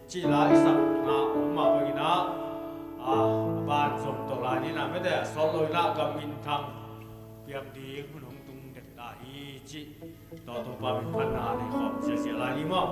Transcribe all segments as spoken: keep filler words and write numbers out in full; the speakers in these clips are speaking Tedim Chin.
Cih la i sakna om mah bangin ah, a ban zom to lai ni na mete, a sawt lo in ah gam minthang piang ding hun hong tung dek ta hi cih tawh Topa min phatna nei khawm ziahziah lai ni maw?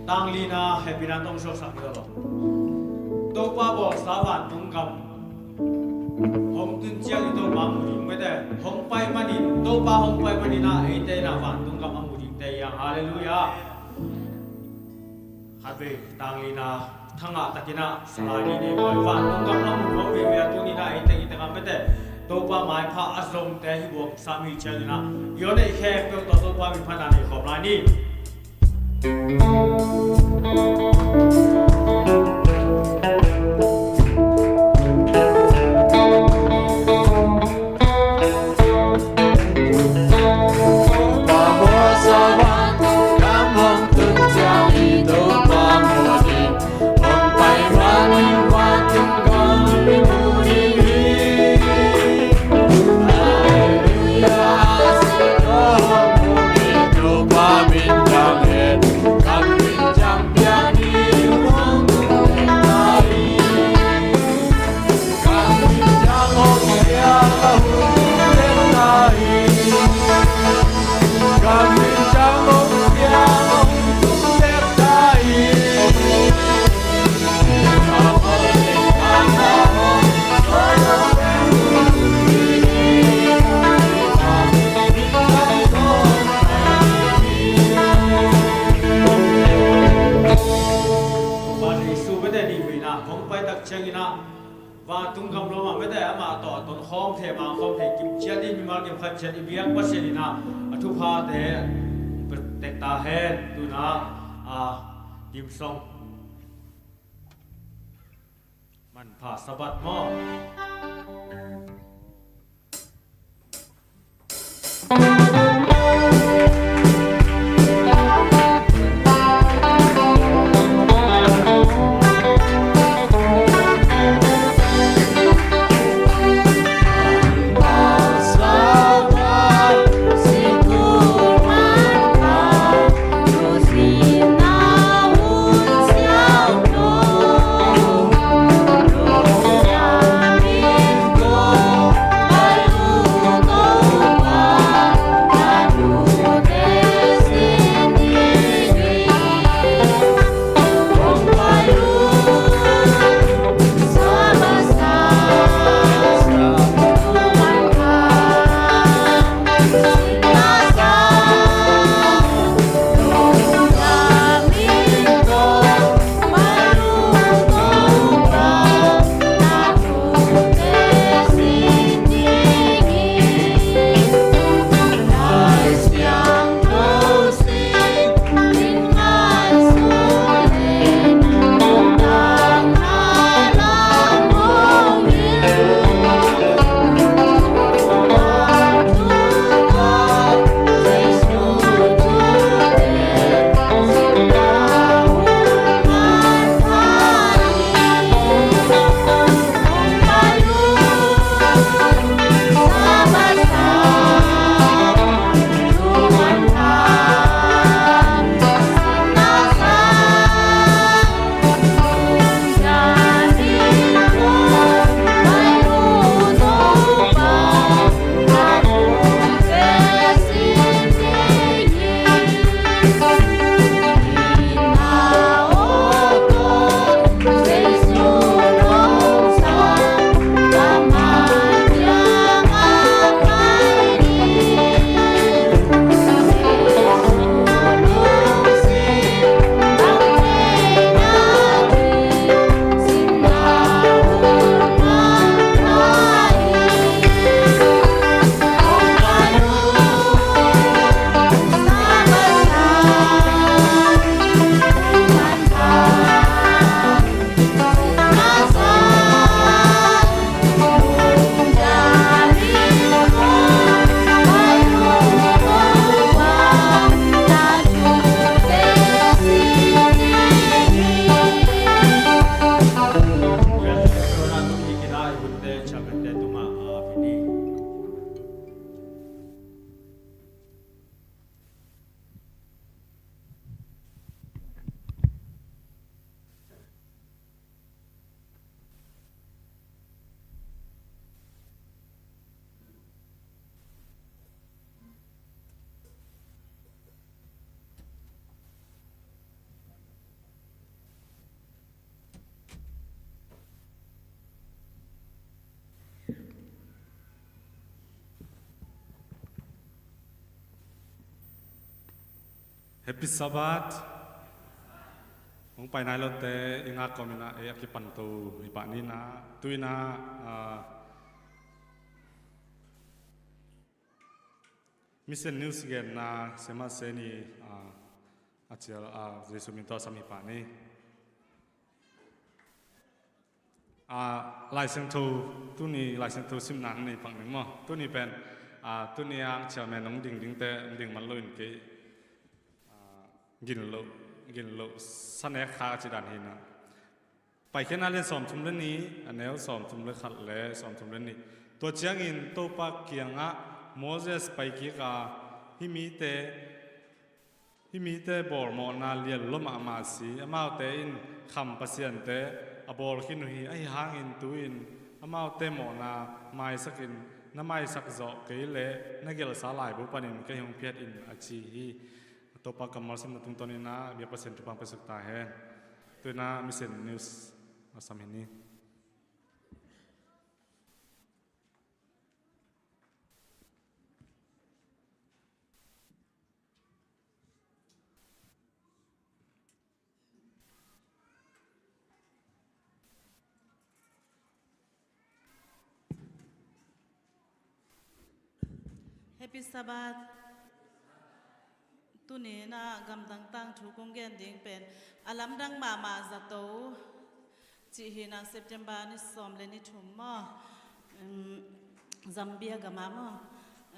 Tanglina, hehpihna tawh suaksak hi lo. Topa bawlsa vantung gam hong tun ciang i Topa mu ding mete. Hong pai manin, Topa hong pai manin ah eite in ah vantung gam a mu ding te hi hang. Halleluiah. Khatvei tanglina thangah takin ah salai ni nei mai vantung gam a mu ding mete. Tuni in ah eite in ah mete, Topa maipha a zomte hi buang sami ciangin ah i aw nei khempeuh tawh Topa min phatna nei khawm lai ni. Hong pai tak ciangin ah vantung gam lo mah mete amah tawh a ton khawm thei, mang khawm thei, kim ciat ding mimal kim khat ciat i biak Pasian in ah a thuphate tek ta hen. Tu-in ah a hymn song Manpha Sabbath maw? Happy Sabbath. Hong pai nai lote i ngak kawmin ah ei a kipanto hi pah ni. Tu-in ah, ah, Mission News genna Sema Seni, ah, a cial, ah, Jesu min tawh sam hi pah ni. Ah, Lai Siangtho, tuni Lai Siangtho simna nei pak ning maw. Tuni pen, ah, tuni ang chairman hong ding dingte hong ding man lo in kei, ah, gin lo, gin lo sa nek kha a ci dan hi na. Paikhiatna lian sawmthum le nih, a neu sawmthum le khat le sawmthum le nih. Tua ciangin Topa kiangah Moses pai kik a, hih mite, hih mite bawlmawhna lian lua mahmah si, amaute in kham pasiante a bawl khin uh hi, ahi hangin tu-in amaute mawhna maisak in, na maisak zawh kei leh na gelhsa laibu panin kei hong phiat in, a ci hi. Topa kammal simna tungtawnin ah biak Pasian thupha hong piaksuk ta hen. Tu-in ah Mission News a sam hi ni. Happy Sabbath. Tuni in ah gamdang tangthu kong gen ding pen a lamdang mahmah zato cih hi in ah, September ni sawm le ni thum maw? Em, Zambia gam ah maw?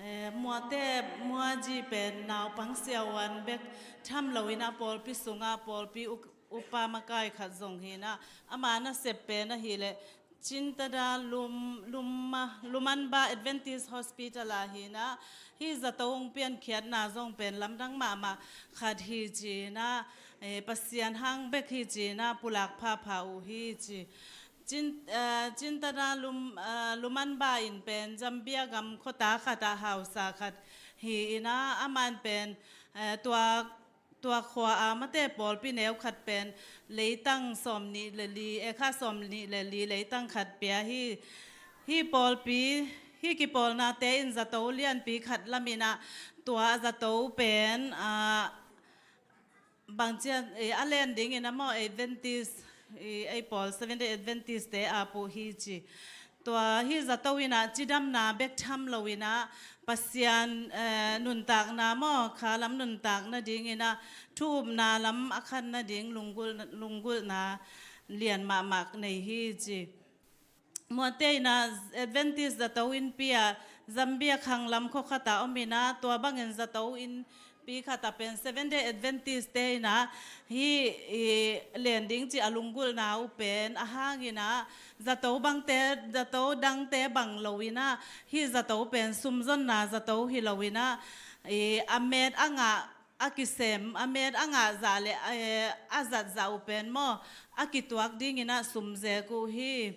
Eh, Muate, Muaji pen naupang siavuan bek tham lo in ah pawlpi sungah pawlpi u-, upa makai khat zong hi in ah, ama nasep pen ahih leh Chintada Lum-, Luma-, Lumanba Adventist Hospital ah hi in ah, hih zato hong piankhiatna zong pen lamdang mahmah khat hi ci in ah, eh, Pasian hang bek hi ci in ah pulak phapha uh hi ci. Chin-, eh, Chintada Lum-, eh, Lumanba in pen Zambia gam khuata khat ah hausa khat hi in ah, aman pen, eh, tua tua khua a mate pawlpi neu khat pen leitang sawm nih le li, ekha sawm nih le li leitang khat pia hi. Hih pawlpi, hih kipawlnate in zato lianpi khat lam in ah tua zato pen, ah, bangci a, eh, a len ding in ah maw, Adventist, eh, ei pawl Seventh Day Adventist te a puh hi ci. Tua hih zato in ah cidamna bek tham lo in ah Pasian, eh, nuntakna maw, kha lam nuntak nading in ah thu upna lam a khan nading lunggulh, lunggulhna lian mahmah nei hi ci. Muate in ah Adventist zato innpi ah Zambia khang lam khua khat ah om in ah, tua bangin zato inn pi khat ah pen Seventh Day Adventist te in ah hih, i, len ding ci a lunggulhna uh pen a hang in ah zato bangte, zato dangte bang lo in ah hih zato pen sumzonna zato hi lo in ah, i, a met a ngah, a kisem, a met a ngah zah le, eh, a zat zah uh pen maw, a kituak ding in ah sumzek uh hi.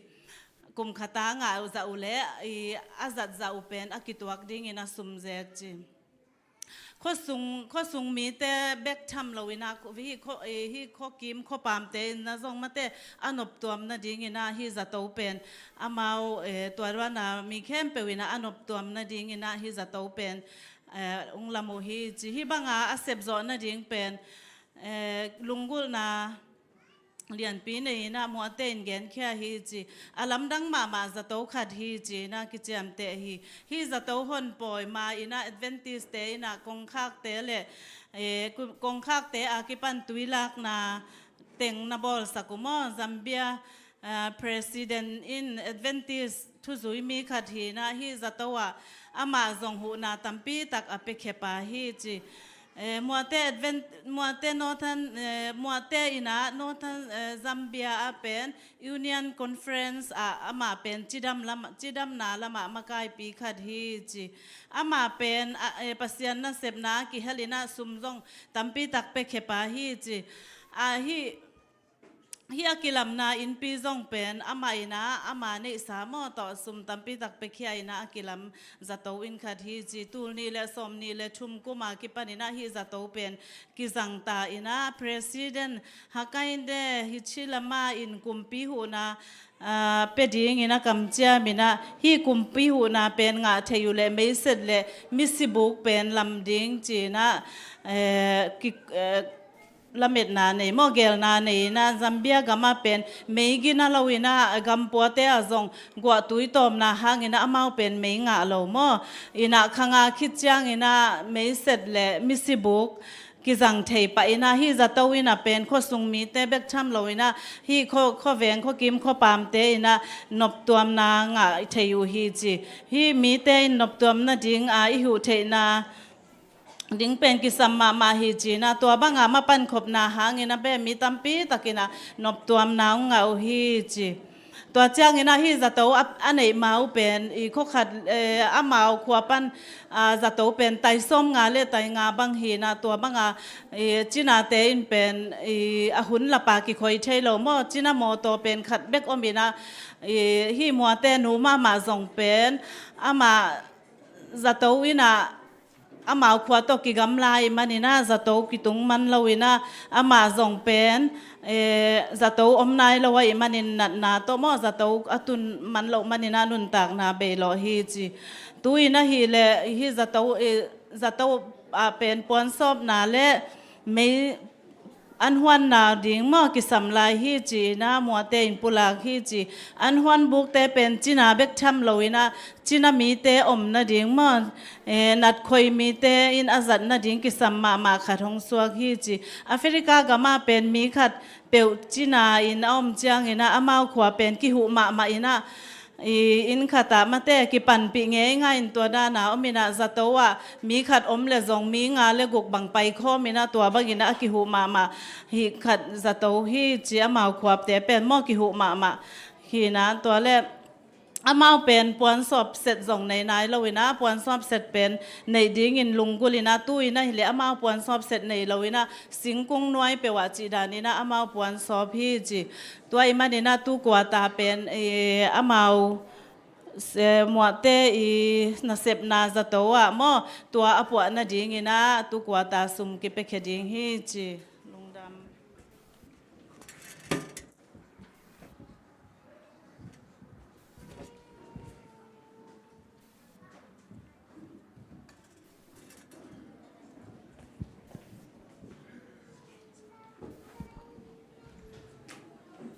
Kum khat a ngah zah uh le, i, a zat zah uh pen a kituak ding in ah sumzek ci. Khuasung, khuasung mite bek tham lo in ah, khu-, hih khua, eh, hih khuakim khuapamte in ah zong mate a noptuam nading in ah hih zato pen amau, eh, tua ruangah mi khempeuh in ah a noptuam nading in ah hih zato pen, eh, hong lam uh hi ci. Hih banga a sepzawh nading pen, eh, lunggulhna lianpi nei in ah Muate in genkhia hi ci. A lamdang mahmah zato khat hi ci in ah kiciamteh hi. Hih zato hon pawi ma in ah Adventist te in ah kongkhakte le, eh, ku-, kongkhakte a kipan tuilakna teng na bawlsak uh maw? Zambia, ah, President in Adventist thuzui mi khat hi in ah hih zato ah amah zong huhna tampi tak a piakhia pa hi ci. Eh, Muate Advent, Muate Northern, eh, Muate in ah Northern, eh, Zambia ah pen Union Conference ah amah pen cidam lam, cidamna lamah makaipi khat hi ci. Amah pen, ah, eh, Pasian nasepna a kihel in ah sum zong tampi tak piakhia pa hi ci. Ah, hih Hih a kilamna innpi zong pen amah in ah ama neihsa maw tawh sum tampi tak piakhia in ah a kilam zato inn khat hi ci. Tul nih le sawm nih le thum kum a kipan in ah hih zato pen kizangta in ah President Hakainde Hichilema in kumpi huhna, ah, pia ding in ah kamciam in ah hih kumpi huhna pen ngah thei uh leh meiset le misibuk pen lam ding ci in ah, eh, ki, eh, lametna nei maw, gelna nei in ah Zambia gam ah pen mei gina lo in ah gampuate ah zong guahtui tawmna hang in ah amau pen mei ngah lo maw. In ah khang a khit ciang in ah meiset le misibuk kizang thei pah in ah hih zato in ah pen khuasung mite bek tham lo in ah hih khua, khuaveng khuakim khuapamte in ah noptuamna ngah thei uh hi ci. Hih mite in noptuam nading a i huh theihna ding pen kisam mahmah hi ci in ah, tua banga mapan khopna hang in ah beh mi tampi tak in ah noptuamna hong ngah uh hi ci. Tua ciang in ah hih zato a, a neih ma uh pen i khua khat, eh, amau khua pan, ah, zato pen tai sawm nga le tai nga bang hi in ah, tua banga, eh, cinate in pen, eh, a hun lapa kikhoi thei lo maw, cina mawtaw pen khat bek om in ah, eh, hih Muate nu mahmah zong pen amah zato in ah amau khua tawh kigamla ahih manin ah zato kitung man lo in ah amah zong pen, eh, zato om nai lo ahih manin natna tawh maw, zato a tun man loh manin ah nuntakna bei lawh hi ci. Tu in ahih leh hih zato, eh, zato ah pen puansawpna le mei an huanna ding maw kisam lai hi ci-in ah muahte in pulak hi ci. An huan bukte pen Cina bek tham loin ah Cina mite om nading maw, eh, natkhoi mite in a zat nading kisam mahmah khat hong suak hi ci. Africa gamah pen mi khat peuh Cina in a om ciangin ah amau khua pen kihuh mahmah in ah, i, inn khatah mate kipanpih ngeingai in tua dana om in ah zato ah mi khat om le zong mi nga le guk bang paikhawm in ah tua bangin ah a kihuh mahmah hi khat zato hi ci. Amau khuapte pen maw kihuh mahmah hi in ah tua le amau pen puansawp set zong nei nai lo in ah puansawp set pen neih dingin lunggulh in ah tu in ah hileh amau puansawp set nei lo in ah singkung nuai peuh ah cih dan in ah amau puansawp hi ci. Tua ahih manin ah tu kuata pen, eh, amau, eh, muahte i nasepna zato ah maw tua a puah nadingin ah tu kuata sum kipiakhia ding hi ci. Lungdam.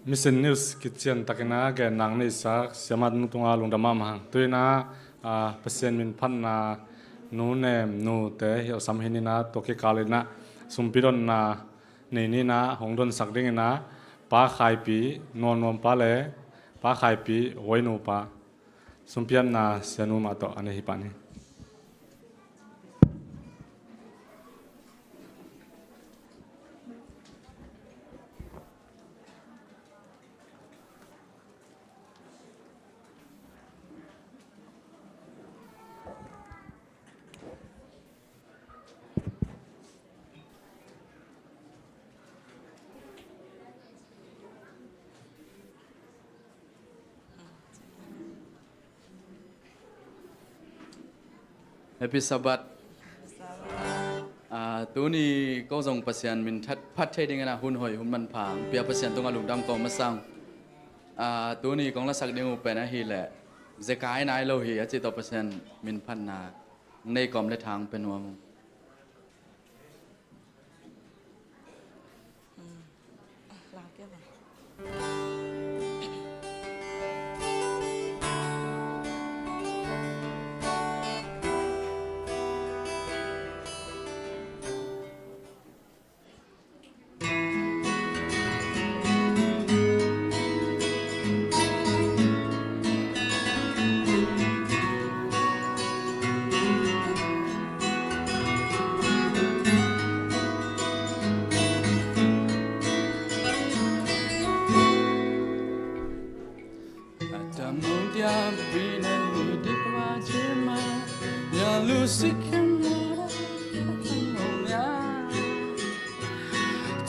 Mission News kician takin ah genna neihsak siamah nu tungah lungdam mahmah hang. Tu in ah, ah, Pasian min phatna nu Nem Nu te hi awsam hi in ah tua kikal in ah sumpi dotna nei ni in ah hong donsak dingin ah Pa Khaipi Nuam Nuam pa le Pa Khaipi Huai Nu pa, sumpiatna sianu mah tawh a nei hi pah ni. Happy Sabbath. Ah, tuni ko zong Pasian min that, phat thei dingin ah hun hoih hun manpha hong pia Pasian tungah lungdam ko masa ung. Ah, tuni kong lasak ding uh pen ahileh zekai nai lo hi a cih tawh Pasian min phatna nei kawm le thang pe nuam ung.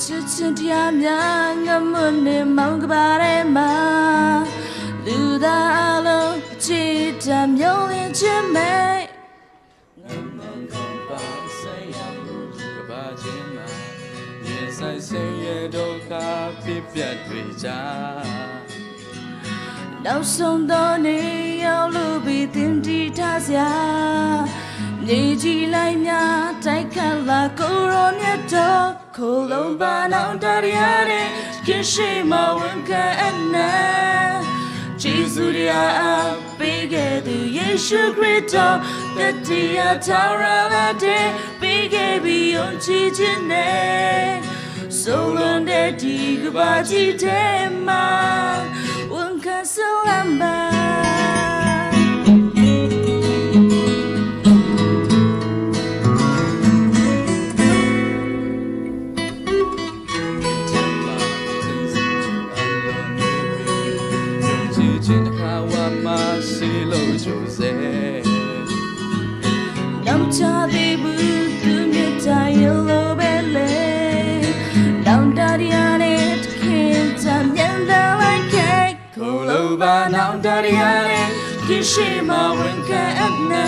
ချစ်ခြင်းတရားများငတ်မွတ်နေမောင်ကဘာထဲမှာလူသားအလုံးအချစ်တမျောလင်းခြင်းမိတ်ငတ်မွတ်ကုန်ပါစိတ်ရမှုကဘာထဲမှာရင်ဆိုင်ဆင်းရဲဒုက္ခဖြစ်ပျက်တွေကြားနောက်ဆုံးသောနေ့ရောက်လို့ပြီးသင်တည်ထားစရာမြေကြီးလိုက်များတိုက်ခတ်လာကိုယ်တော်မြတ်တော် ကိုယ်လုံးပါနောင်တတရားနဲ့ခင်ရှိမှဝန်ခံအနံ့ယေရှုတရားအားပေးခဲ့သူယေရှုခရစ်တော်တတိယထာဝရလာတဲ့ပေးခဲ့ပြီးယုံကြည်ခြင်းနဲ့ဆုံးလွန်တဲ့ဒီကမ္ဘာကြီးထဲမှာဝန်ခံဆလမ်းပါ ချစ်ခြင်းတစ်ခါဝါမှရှိလို့ကြိုးစားနောက်ချသေးဘူးသူမြတ်တာရလို့ပဲလေနောက်တရရနဲ့တခင်တမ်းမြင်လာလိုက်ခဲ့ကိုလိုပါနောက်တရရနဲ့ခင်ရှိမှဝန်ခံအပ်နေ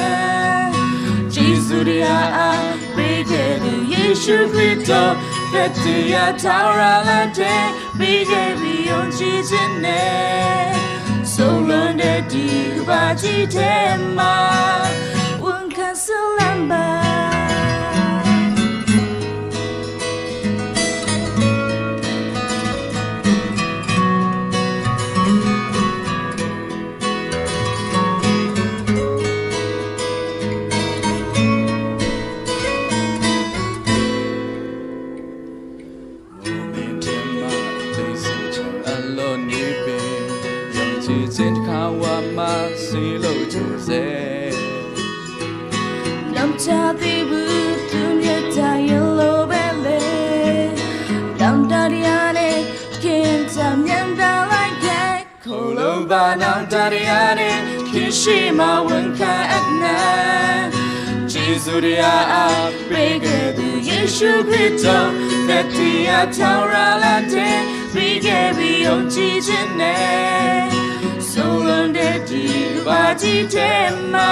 ယေရှုတရားအားပေးခဲ့သူယေရှုခရစ်တော်တတိယထာဝရလက်ထဲပေးခဲ့ပြီးယုံကြည်ခြင်းနဲ့ဆုံးလွန်တဲ့ဒီကမ္ဘာကြီးထဲမှာဝန်ခံဆလမ်းပါ Lo nipi yong ci cin khawa ma si lo cu se. Lam cha ti bu tun ya ta ya lo bele. Lam da ya ne kin tam yang da lai ke. Kolo ba nang da ya ne kin shi ma wen ka at na. Jisu dia a bege du Yesu Kristo. Tetia taura la te. Bige bi yong ci cin ne. Solon de di ba di tema.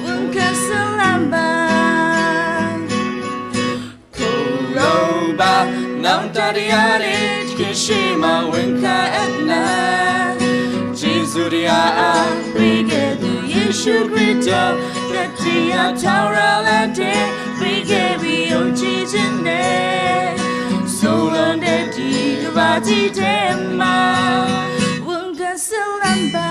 Wong ka salamba. Koloba nang tadiani kishima wing ka etna. Jisu dia a bige du Yesu Kristo. Tetia taura la de bige bi yong ci cin ne. Solon de di ba di tema. Wong ka salamba.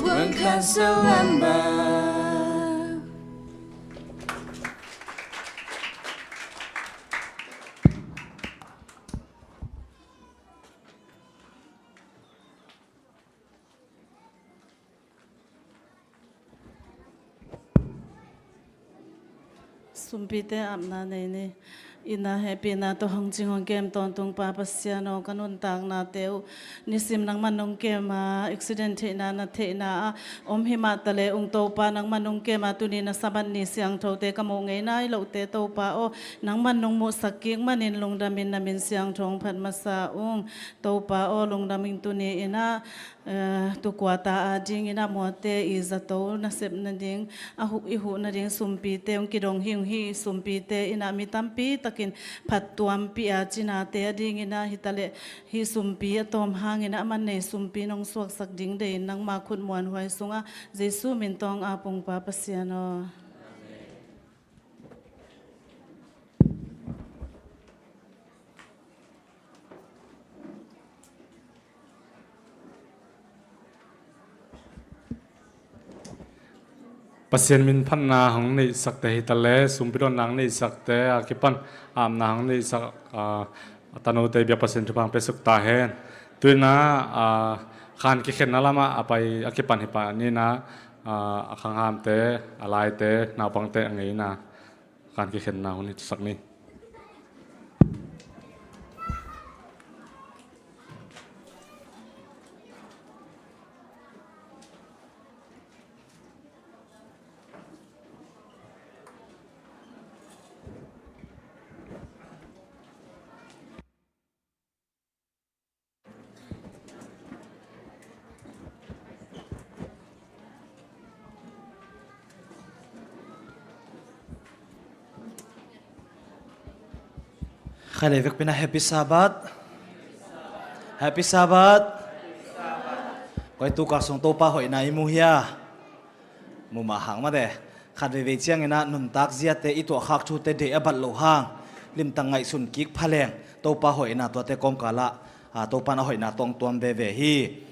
Wong ka salamba. Sumpite apna nei ni. Ina hehpihna tawh hong cing hong kem tawntung Pa Pasian aw, ka nuntaknate uh nisim nangman nong kem a, accident theihna na theihna a om hi mah ta le ung Topa, nangman nong kem a, tuni na Sabbath ni siangthote ka muh ngei nai lohte Topa aw, nangman nong muhsak kik manin lungdamin na min siangtho hong phat masa ung Topa aw, lungdamin tuni inah Eh, tukuata a dingin a muate i zato nasep nading, a huh, i huh nading sumpite hong kidong hi ung hi. Sumpite inah mi tampi takin phattuampi a cinate a dingin a hitaleh hih sumpi a tawm hangin a man nei sumpi nong suaksak ding deihin nangma khut muanhuai sungah Jesu min tawng a pungpa Pasian aw. Pasian min phatna hong neihsakte hi ta le, sumpi dawnna hong neihsakte a kipan apna hong neihsak, a, a tanote biak Pasian thupha hong pia suk ta hen. Tuina, a, khan kikhenna lamah a pai a kipan hi pah nina, a, a khanghamte, a laite, naupangte a ngeina. Kan kikhenna hun hi sak ni. Khai le vekpi na Happy Sabbath. Happy Sabbath. Koi tu ka sung Topa hoihna i mu hia. Mu mah hang mate. Khat veivei ciangin ah nuntak ziate i tuahkhak thute deih a bat loh hang limtang ngaihsun kik phaleng Topa hoihna tuate kawmkal ah, a, Topa na hoihna tawng tuam veve hi.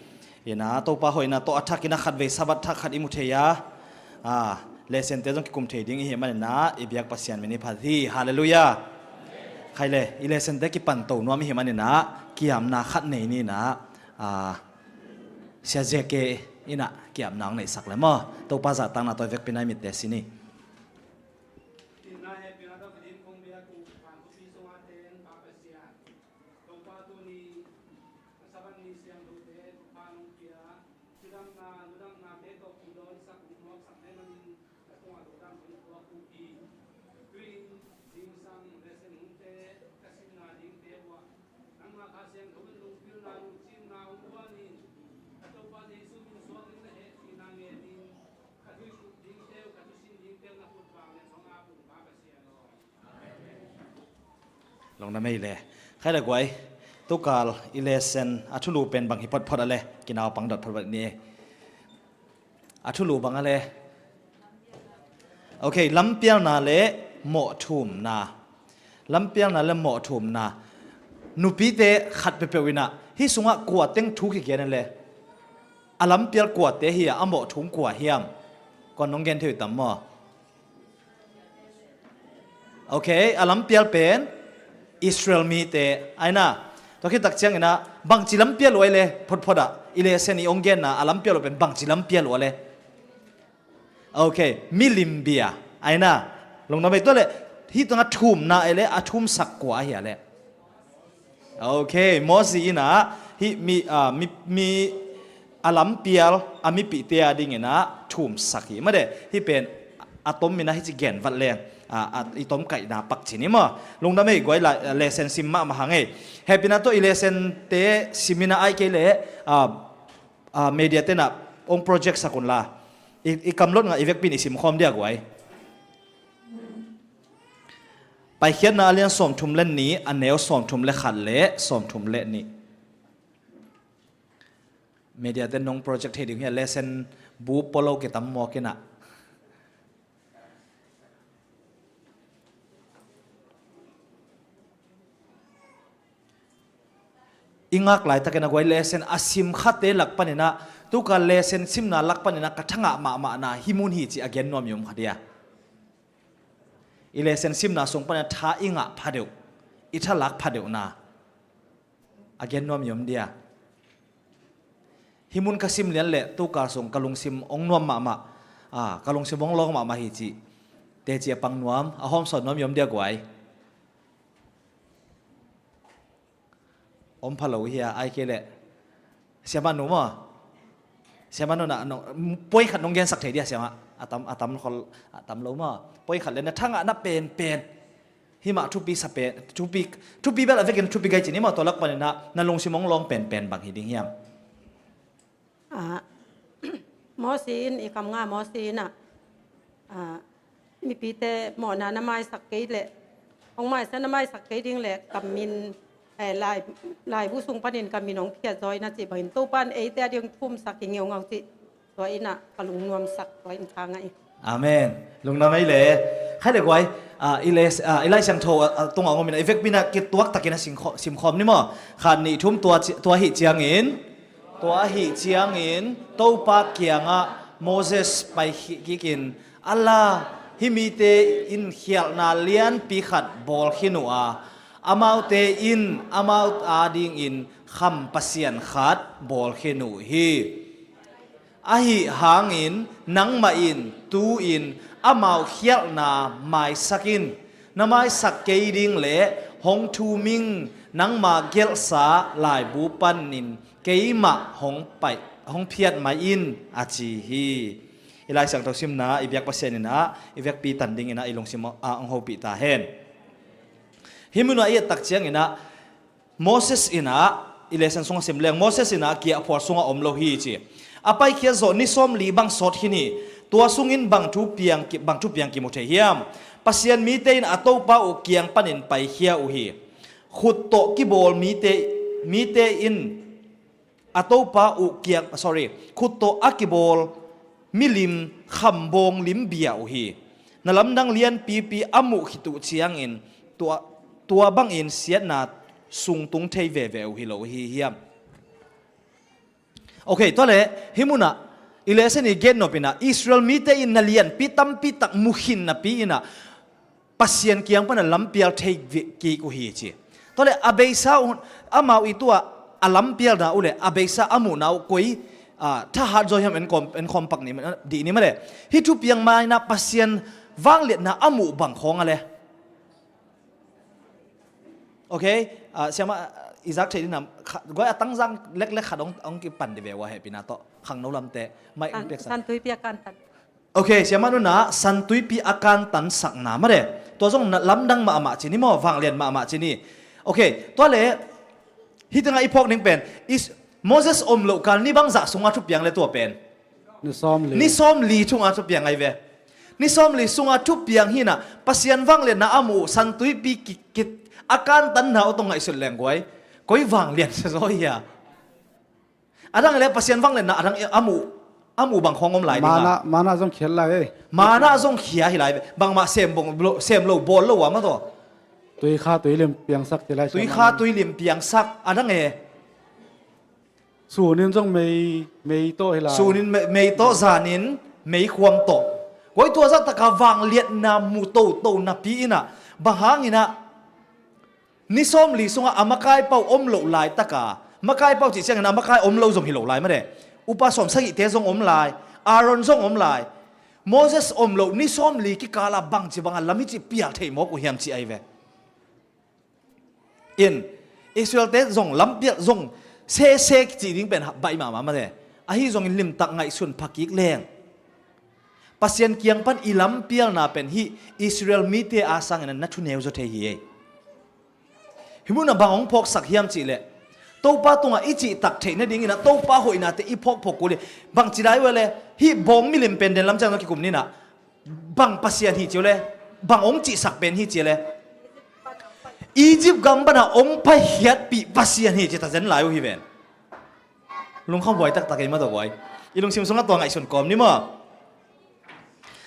Inah Topa hoihna tawh a thakin ah khat vei Sabbath thak khat i mu thei a, a, lesson te zong kikum thei ding i hih manin ah i biak Pasian min i phat hi. Halleluiah. Khai le i lesson te kipan to nuam i hih manin ah kiamna khat nei ni inah, a, Sia Zeke inah kiamna hong neihsak le maw? Topa zahtakna tawh i vekpi na i mitte si ni. Tina hehpihna tawh ka din kong biak uh Khan khuapi sungah ten Pa Pasian, Topa tuni a Sabbath ni siangthote thupha nong pia, cidamna ludamnate tawh kong dawnsak hong muaksak ne manin ka tungah lungdam hong puak uh hi. Tuin zingsang lesson hungte ka simna dingte uah nangmah Kha Siangtho in lungpilna lungcimna hong guan in, ka Topa Jesu min suak ding na hehpihna ngenin ka thuhilh dingte uh, ka thusin dingte uh na khut vang len hong ap un Pa Pasian aw. Lungdam ei le. Khai le guai. Tukal i lesson a thulu pen bang hi photphot a le kinaupang dot photphot ni. A thulu bang a le. Ok, lampialna le mawhthumna. Lampialna le mawhthumna. Nupite khat peuhpeuh inah hih sungah kua teng thu kigen a le. A lampial kuate hi a, a mawhthum kua hiam? Kua nong gen thei uh tam maw? Ok, a lampial pen Israel mite aina. Tua khit tak ciangin ah bangci lampial uh ai le photphot ah i lesson i ong genna a lampial uh pen bangci lampial uh a le. Ok, milim bia aina. Lungdam ei. Tua le hih tungah thumna ei le a thumsak kua ahi a le. Ok, Moses in ah hih mi, ah, mi, mi a lampial a mipihte a dingin ah thumsak hi. Made hih pen a tom in ah hih ci genvat leng, ah, ah, i tom kaihna pak ci ni maw. Lungdam ei guai la, lesson sim mahmah hang ei. Hehpihna tawh i lesson te sim in ah ai kei le, ah, ah, media tenah ong project sak unla i, i kamlot ngah i vekpi in i simkhawm dia guai. Paikhiatna a lian sawmthum le nih, a neu sawmthum le khat le sawmthum le nih. Media te nong project thei ding hi a, lesson bu polo kitam mawk in ah. I ngak laitakin a guai lesson a sim khate lak panin ah, tuka lesson simna lak panin ah ka thangah mahmahna hih mun hi ci a gen nuam i om kha dia. I lesson simna sung panin ah tha i ngah phadeuh, i thalak phadeuhna a gen nuam i om dia. Hih mun ka sim lian le tuka sung ka lungsim ong nuam mahmah, ah, ka lungsim ong lawng mahmah hi ci. Teci a pang nuam, a hawmsawn nuam i om dia guai. Om pha lo hi a, ai kei le. Siamah nu maw? Siamah nu na, no, point khat nong gensak thei dia siamah. A tam, a tam khol, a tam lo maw? Point khat le na thangah na penpen. Hih mah thupi sa pen, thupi, thupi bel a vekin thupi gai ci ni maw, tua lak panin ah na lungsim ong lawng penpen bang hi ding hiam? Ah, Moses in, i kam nga Moses in ah, ah, mipite mawhna na maisak kei leh, hong maisak na maisak kei ding leh ka min, eh, lai, laibu sung panin ka min hong phiat zaw in ah cih bangin Topa in eite a ding thumsak hi ngeungau cih. Tua in ah ka lungnuamsak, tua in ka ngah hi. Amen. Lungdam ei le. Khai le guai, ah, i le, ah, i Lai Siangtho, ah, ah, tungah ngawm in ah i vekpi in ah kituak takin a singkhaw-, simkhawm ni maw? Khat nih thum tua ci-, tua hih ciangin, tua hih ciangin Topa kiangah Moses pai khih kikin, a la, hih mite in khialhna lianpi khat bawl khin uh a, amaute in amau a dingin kham pasian khat bawl khin uh hi. Ahi hangin nangmah in tu-in amau khialhna maisak in, na maisak kei ding le hong thum ing, nangma gelhsa laibu panin keimah hong pai, hong phiat mai in, a ci hi. I Lai Siangtho simna i biak Pasian in ah i vekpi tan dingin ah i lungsim ah hong hopih ta hen. Hih mun ah i et tak ciangin ah Moses in ah, i lesson sungah sim leng, Moses in ah giahphual sungah om lo hi ci. A paikhiat zawh ni sawmli bang sawt khin hi. Tua sungin bang thu piang ki-, bang thu piang kimu thei hiam? Pasian mite in a Topa uh kiang panin paikhia uh hi. Khut tawh kibawl mite, mite in a Topa uh kiang, sorry, khut tawh a kibawl milim khambawng lim bia uh hi. Na lamdang lianpipi a muh khit uh ciangin tua, tua bangin siatna sung tung thei veve uh hi lo hi hiam? Ok, tua le, hih mun ah i lesson i gen nop in ah Israel mite in na lianpi tampi tak mu khin napi in ah Pasian kiang pan a lampial thei kik uh hi ci. Tua le a beisa uh, amau i tua a lampialna uh le a beisa a muhna uh koi, ah, thahat zaw hiam en khawm, en khawm pak ni, dih ni mah le. Hih thupiang mai in ah Pasian vangliatna a muh bang khawng a le. Ok, ah, siamah, ah, i zak thei ding nam, kha-, guai a tangzang leklek khat hong, hong kipan dih ve ua hehpihna tawh. Khangno lamte, mai hong piaksak. Santuipi a kantan. Ok, siamah nunah santuipi a kantansakna mah de. Tua zong na lamdang mahmah ci ni maw, vanglian mahmah ci ni. Ok, tua le, hih tengah i phawk ding pen, is, Moses om loh kal ni bangzah sungah thupiang le tua pen? Ni sawmli. Ni sawmli sungah thupiang ai ve. Ni sawmli sungah thupiang hi in ah, Pasian vangliatna a muh, santuipi ki, ki, a kantanna uh tawh ngaihsut leng guai. Koi vanglian sa zaw hi a. A dang le Pasian vangliatna a dang a muh, a muh bang khawng om lai ding a. Mana, mana zong khial lai e. Mana zong khia hi lai ve. Bangmah sem bong lo, sem lo, bawl lo a mah tawh. Tuikha tuilim piangsak ci lai. Tuikha tuilim piangsak a dang e. Sunin zong mei, mei tawh hi lai. Sunin mei, mei tawh, zanin meikhuang tawh. Koi tua zah taka vangliatna mu toto napi in ah, Bang hangin ah ni sawmli sungah a makaipau om loh laitaka, makaipau cih ciangin a makai om lo zong hi lo lai mah de. Upa sawmsagihte zong om lai, Aaron zong om lai. Moses om loh ni sawmli kikala bangci banga lam hi cih pial thei mawk uh hiam cih ahi ve. In Israelte zong lampial zong sese cih ding pen baih mahmah mah de. Ahi zongin limtak ngaihsun phakik leng Pasian kiang pan i lampialna pen hih Israel mite a sangin na thuneu zaw thei hi ei. Hih munah bang hong phawksak hiam cihleh Topa tungah i cihtak theih nadingin ah Topa hoihnate i phawkphawk kul hi. Bangci lai uh le hih bawng milim pen den lam ciang zong kikum ninah bang Pasian hi ci uh le, bang hong cihsak pen hi ci le, Egypt gam pana hong paikhiatpih Pasian hi ci ta zen lai uh hi ven. Lungkham huai taktak ei mah tawh guai. I lungsim sungah tua ngaihsun kawm ni maw?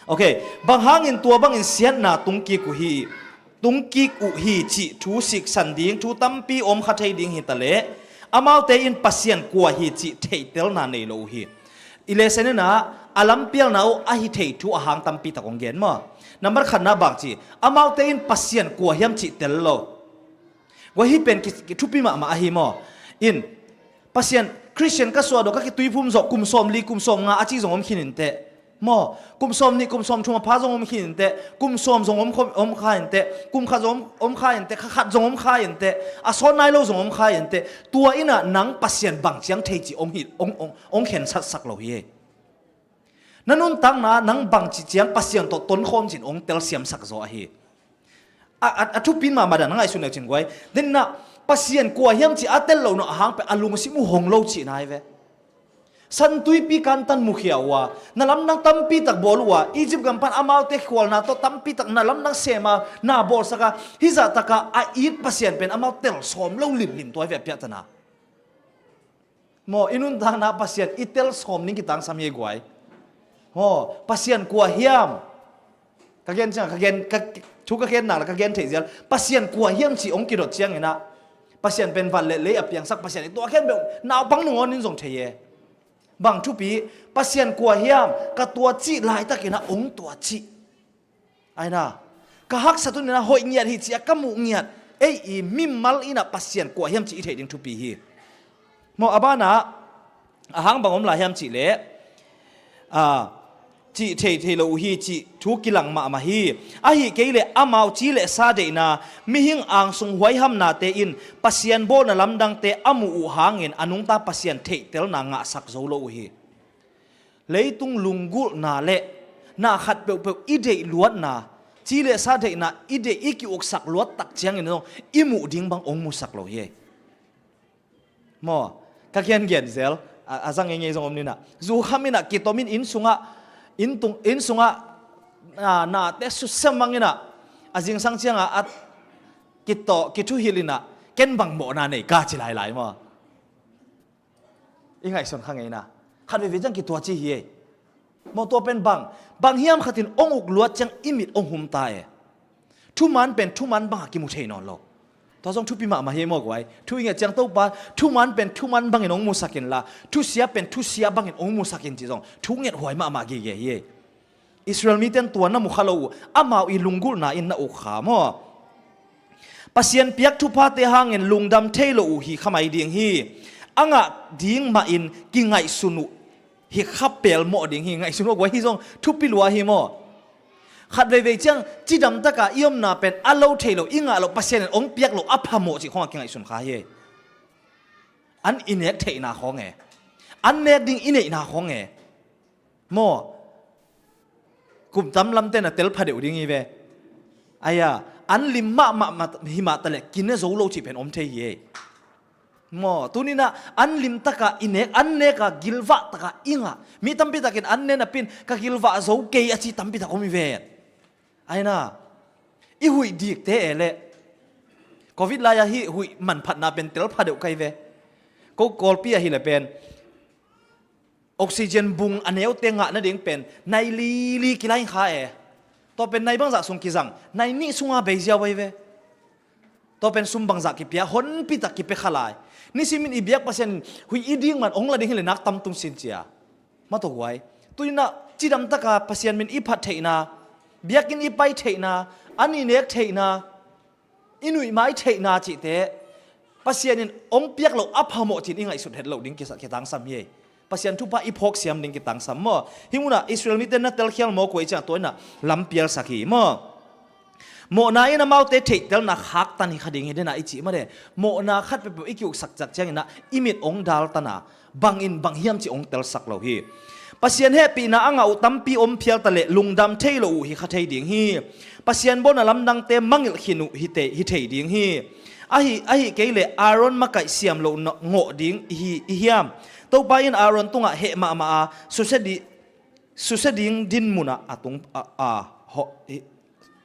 Ok, bang hangin tua bangin siatna tungkik uh hi, tungkik uh hi cih thu siksan ding thu tampi om kha thei ding hi taleh, amaute in Pasian kua hi cih theihtelna nei lo uh hi. I lesson inah a lampialna uh a hi thei thu a hang tampi tak hong gen maw? Nambar khatna bang ci, amaute in Pasian kua hiam cih tel lo. Guai, hih pen ki, ki thupi mahmah ahi maw? In Pasian, Christian ka suah dawh, ka kituiphum zawh kum sawmli kum sawmnga a ci zong om khin inteh. Maw, kum sawmnih kum sawmthum a pha zong om khin inteh, kum sawm zong om, om kha inteh, kum khat zong om, om kha inteh, kha khat zong om kha inteh, a sawn nai lo zong om kha inteh. Tua inah nang Pasian bang ciang thei cih hong hi, hong, hong, hong khensatsak lo hi. Na nuntakna nang bangci ciang Pasian tawh tonkhawm cin hong telsiamsak zaw ahi. A, a, a thupin mahmah dan na ngaihsun leu cin guai. Denah Pasian kua hiam ci a tel lo no a hang pen a lungsim uh hong lo cihna hi ve. San Tuipi kantan mukhia uh a, na lamdang tampi tak bawl uh a, Egypt gam pan amaute khualna tawh tampi tak na lamdang sema na bawlsaka, hih zahtaka a it Pasian pen amau tel sawm lo limlim tua hi ve a piahtana. Maw, i nuntakna Pasian i tel sawm ning kitangsam hi ei guai. Maw, Pasian kua hiam? Ka gen ciang, ka gen, ka, thu ka gen nak le ka gen theih zial. Pasian kua hiam cih hong kidot cianginah Pasian pen van le lei a piangsak Pasian i tua khen beuh naupang nungawn in zong thei e. Bang thupi, Pasian kua hiam, ka tua cih laitakinah hong tua cih. Aina, ka haksa tuninah hoih ngiat hi ci a ka muh ngiat ei i mimal inah Pasian kua hiam cih i theih ding thupi hi. Maw, a banah a hang bang om lai hiam cihleh, a, cih thei thei lo uh hi cih thu kilang mahmah hi. Ahi kei leh amau ci le sa deihna, mihing angsung huaihamnate in Pasian bawlna lamdangte a muh uh hangin a nungta Pasian theihtelna ngahsak zo lo uh hi. Leitung lunggulhna le na khat peuhpeuh i deih luatna, ci le sa deihna i deih i ki-uksak luat tak ciangin zong i muh ding bang hong musak lo hi. Maw, ka gengen zel, a, a zang ngei ngei zong om ninah. Zu kham inah kitom in inn sungah, inn tung, inn sungah, a, nate susiam mang inah, a zingsang ciangah a kitawh, kithuhilh inah, ken bang mawhna nei ka ci lailai maw? I ngaihsun kha ngeina. Khat veivei ciang kitua ci hi ei. Maw, tua pen bang, bang hiam khatin hong uk luat ciang i mit hong hum ta e. Thuman pen thuman bangah kimu thei nawn lo. Tua zong thupi mahmah hi maw guai. Thu i nget ciang Topa, thuman pen thuman bangin hong musak inla, thusia pen thusia bangin hong musak in ci zong thu nget huai mahmah gige hi ei. Israel mite in tua na mu kha lo uh, amau i lunggulhna in na uk kha maw? Pasian piak thuphate hangin lungdam thei lo uh hi kha mai ding hi. A ngah ding mahin kingaihsun uh hi kha pelmawh ding hi. Ngaihsun uh guai, hi zong thupi lua hi maw? Khat veivei ciang cidam taka i omna pen a lo thei lo, i ngah lo, Pasian in hong piak lo a phamawh cih khawngah kingaihsun kha hi. An i nek theihna khawng e, an nek ding i neihna khawng e. Maw, kum tam lamte na tel pha deuh ding hi ve. Aia, an lim mahmah hi mah taleh kine zo lo cih pen om thei hi ei. Maw, tuninah an lim taka i nek, an neka gilvah taka i ngah. Mi tampi takin an ne napin ka gilvah zo kei a ci tampi tak om hi ve. Aina, i huih dikte e leh Covid lai-a hih huih manphatna pen tel pha deuh kai ve. Ko Kawlpi ahileh pen oxygen bung a neute ngah nading pen nai lili kilai kha e. Tua pen nai bangzah sung kizang, nai nih sunga bei ziau ahi ve. Tua pen sum bangzah kipia, honpi tak kipia kha lai. Nisimin i biak Pasian in huih i ding man hong la ding hileh nak tam tung sin cia. Mah tawh guai. Tuinah cidam taka Pasian min i phat theihna, Biakinn i pai theihna, an i nek theihna, i nuihmai theihna cihte Pasian in hong piak loh a phamawh ci-in i ngaihsut het loh ding kisa-, kitangsam hi. Pasian thupha i phawk siam ding kitangsam maw? Hih munah Israel mite na telkhial mawk uh ahih ciang tua inah lam pialsak hi maw? Mawhna in amaute theihtelna khaktan hi kha ding hi denah i cih mah de. Mawhna khat peuhpeuh i ki-uksak ciang inah i mit hong daltan a, bangin bang hiam cih hong telsak lo hi. Pasian hehpihna a ngah uh tampi om phial ta leh lungdam thei lo uh hi kha thei ding hi. Pasian bawlna lamdangte mangilh khin uh hi te-, hi thei ding hi. Ahi, ahi kei leh Aaron makaih siam loh na-, ngawh ding i hi, i hiam? Topa in Aaron tungah heh mahmah a, susia di-, susia ding dinmun ah a tung, a, a, ho-, hi,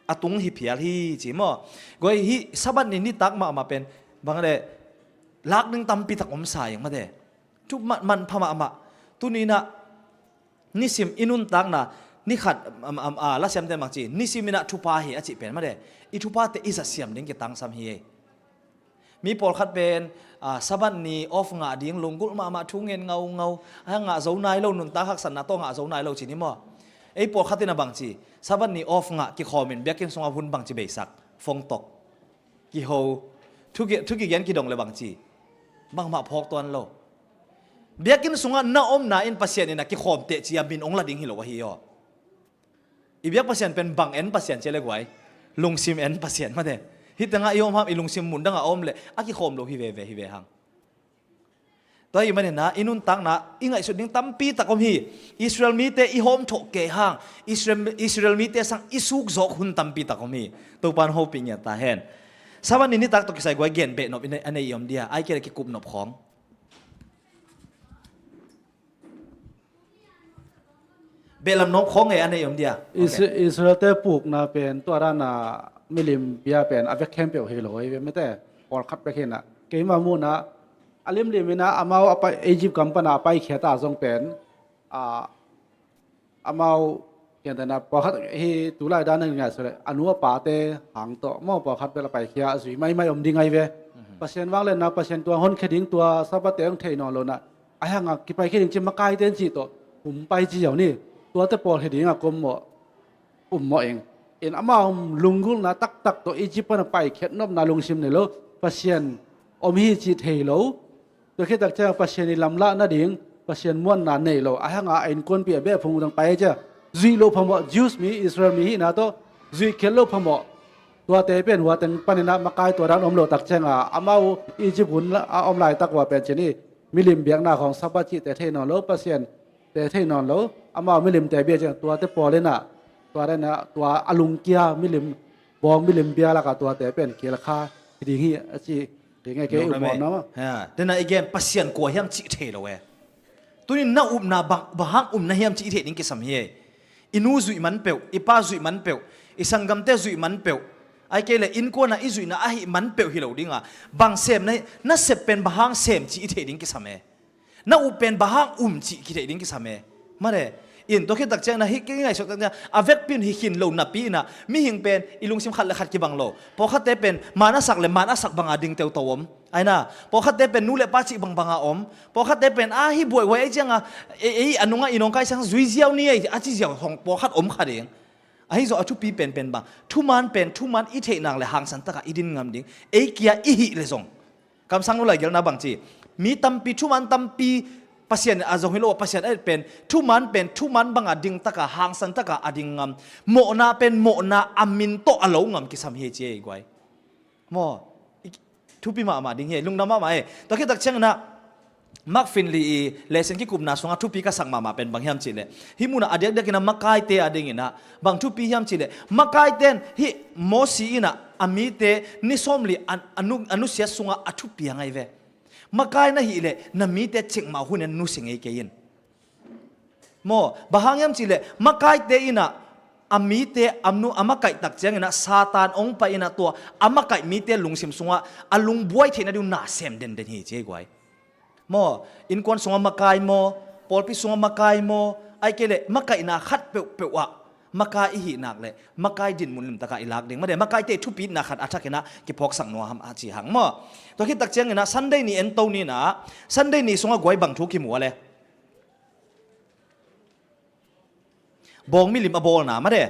a tung hi phial hi ci maw? Guai, hih Sabbath ni nitak mahmah pen bang le lak ding tampi tak om sa ing mah de. Thu man, manpha mahmah. Tuni inah nisim i nuntakna, ni khat, am, am, a, lasiamte bang ci, nisim inah thupha hi a cih pen mah de. I thuphate i zat siam ding kitangsam hi. Mi pawlkhat pen, a, Sabbath ni off ngah ding lunggulh mahmah, thu ngen ngaungau, a ngah zo nai lo, nuntak haksatna tawh ngah zo nai lo ci ni maw? Ei pawlkhat inah bang ci, Sabbath ni off ngah, kikhawm in biakinn sungah hun bang ci beisak, phone tawk, kiho, thu ki-, thu kigen kidong le bang ci, bangmah phawk tuan lo. Biakinn sungah na omna in Pasian inah kikhawm teh ci-a min hong la ding hi lo ahi aw. I biak Pasian pen bang en Pasian ci le guai? Lungsim en Pasian mah de. Hih tengah i om hang, i lungsim mun dangah a om leh a kikhawm lo hi veve, hi ve hang. Tua ahih manin ah i nuntakna i ngaihsut ding tampi tak om hi. Israel mite i hawm thawh kei hang, Israel, Israel mite sang i suk zawk hun tampi tak om hi. Topa in hopih ngiat ta hen. Sabbath ni nitak tawh kisai guai gen beh nop i nei, a nei i om dia, ai kei le kikup nop khawng. Behlam nop khawng e, a nei om dia. Is-, okay. Israel-te pukna pen tua dana milim bia pen a vek khempeuh hi lo hi ve mete. Pawlkhat bek hi na. Keima muhna a limlim ina amau a pai, Egypt gam pana a paikhia ta zong pen, a, amau, kiantena pawlkhat hi tulai dan nang ngai sole, a nu a pate hang tawh maw pawlkhat bel a paikhia a zui maimai om ding ai ve. Mhm. Pasian vangliatna, Pasian tua honkhia ding, tua Sabbath-te hong thei nawn lo na. Ahi hanga kipaikhia ding ci makaite in cih tawh hum pai ci ziau ni. Tuate pawl hi dinga kummawh, ummawh ing. In amau lunggulhna taktak tawh Egypt pana paikhiat nopna lungsim nei lo, Pasian om hi cih thei lo. Tua khit tak ciang Pasian i lamlah nading Pasian muanna nei lo. Ahi hanga a innkuanpih a beh phung dang pai cia. Zuih lo phamawh, Jews mi, Israel mi hihna tawh zuih khial lo phamawh. Tuate pen hua teng paninah makai tua dan om lo tak cianga amau Egypt hun a om laitak hua pen cin i milim biakna khawng Sabbath cihte thei nawn lo, Pasian te thei nawn lo, amau milimte bia ciang tuate pawl inah, tua dan inah, tua a lungkia milim, bawng milim bia laka tuate pen kilkha hi ding hi a ci ding e, kei i muanna maw. Ha, tena i gen Pasian kua hiam cih thei lo e. Tuni na upna bang, bang hang umna hiam cih i theih ding kisam hi e. I nu zuih man peuh, i pa zuih man peuh, i sanggamte zuih man peuh, ai kei le innkuana i zuihna ahi man peuh hi lo dinga, bang sem na, na sep pen bang hang sem cih i theih ding kisam e. Na up pen bang hang um cih kitheih ding kisam e. Mare, in tua khit tak ciang na hi, kingaihsuk tak ciang a vekpi in hi khin lo napi inah mihing pen i lungsim khat le khat kibang lo. Pawlkhatte pen man a sak le man a sak banga ding teuto om. Aina, pawlkhatte pen nu le pa cih bangbanga om. Pawlkhatte pen a hi buaihbuai ei cianga, ei, ei a nunga i nong kai sang zui ziau ni ei a ci ziau hong pawlkhat om kha ding. Ahi zawh a thupi penpen bang, thuman pen thuman i theih nak le hangsan taka i din ngam ding. Ei kia i hih le zong. Kamsang nu lai gelna bang ci, mi tampi, thuman tampi, Pasian a zong hi lo, Pasian a et pen thuman pen thuman banga ding taka, hangsan taka a ding ngam. Mawhna pen mawhna a min tawh a lo ngam kisam hi ci ei guai. Maw, i, thupi mahmah ding hi, lungdam mahmah e. Tua khit tak ciang inah Mark Finley i lesson kikupna sungah thupi ka sak mahmah pen bang hiam cihleh, hih munah a diakdiak inah makaite a ding inah bang thupi hiam cihleh, makaite in hih Mosi inah a mite ni sawmli a, a nu, a nusiat sungah a thupi a ngai ve. Makai na hih leh na mite cikmah hun in nusia ngei kei in. Maw, bang hang hiam cihleh, makaite inah a mite a nu, a makaih tak ciang inah Satan hong pai inah tua a makaih mite lungsim sungah a lungbuai theihna ding uh na sem denden hi ci ei guai. Maw, innkuan sungah makai maw, pawlpi sungah makai maw, ai kei leh makaihna khat peuhpeuh ah makai i hih nak leh makai dinmun limtaka i lak ding. Made, makaite thupitna khat a thak inah kiphawksak nuam a ci hang maw. Tua khit tak ciang inah Sunday ni ento ni inah, Sunday ni sungah guai bang thu kimu a le. Bawng milim a bawlna, made.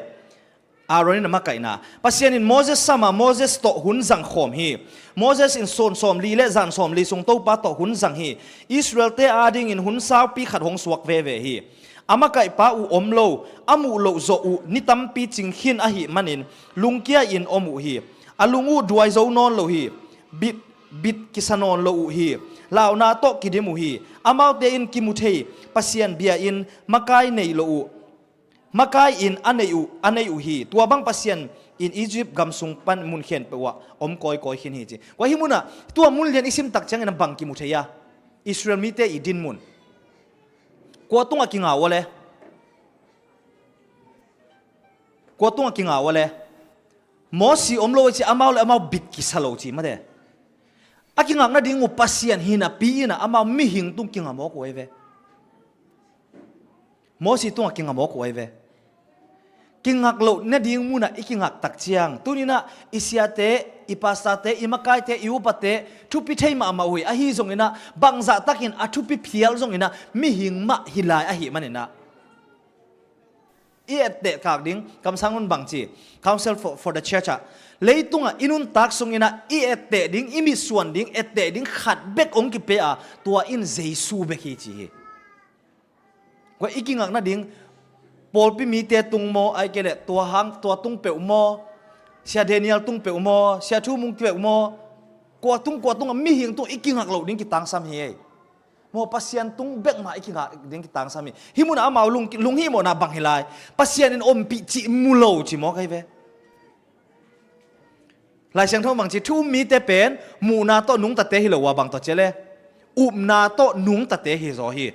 Aaron in a makaihna. Pasian in Moses sam a, Moses tawh hun zang khawm hi. Moses in sawn sawmli le zan sawmli sung Topa tawh hun zang hi. Israel-te adingin hun saupi khat hong suak veve hi. A makaihpa uh om lo, a muh loh zawh uh ni tampi cing khin ahih manin lungkia-in om uh hi. A lung uh duai zo nawn lo hi. Bit, bit kisa nawn lo uh hi. Launa tawh kidim uh hi. Amaute in kimu thei Pasian bia-in makai nei lo uh, makai-in a nei uh, a nei uh hi. Tua bang Pasian in Egypt gam sung pan mun khempeuh ah om kawikawi khin hi, ci. Kua hi munah, tua mun lian i sim tak ciangin a bang kimu thei a, Israel mite i din mun. Kua tungah kinga uh a le? Kua tungah kinga uh a le? Mosi om lo a ci, amau le amau bit kisa lo ci mate. A kingak nading uh Pasian hi napi inah amau mihing tung kinga mawk uh ahi ve. Mosi tungah kinga mawk uh ahi ve. Kingak loh nading munah i kingak tak ciang, tuninah i siate, i pastate, i makaite, i upate thupi thei mahmah uh hi. Ahi zonginah bangzah takin a thupi phial zonginah mihing mah hi lai ahih maninah i etteh kak ding, kamsang hun bangci, Counsel for, for the Church ah, leitungah i nuntak sunginah i etteh ding, i mitsuan ding, etteh ding khat bek hong kipia a, tua in Jesu bek hi ci hi. Kua i kingak nading, pawlpi mite tung maw, ai kei leh tua hang, tua tung peuh maw, Sia Daniel tung peuh maw, Sia Thu Mung peuh maw, kua tung, kua tungah mihing tung i kingak loh ding kitangsam hi ei. Maw Pasian tung bek mah i kingak ding kitangsam hi. Hih munah amau lung, lunghimawhna bang hi lai? Pasian in ompih cih mu lo ci mawk ahi ve. Lai Siangtho bangci, thu um mite pen muhna tawh nungtate hi lo uh a, bang tawh ci a le? Upna tawh nungtate hi zaw hi.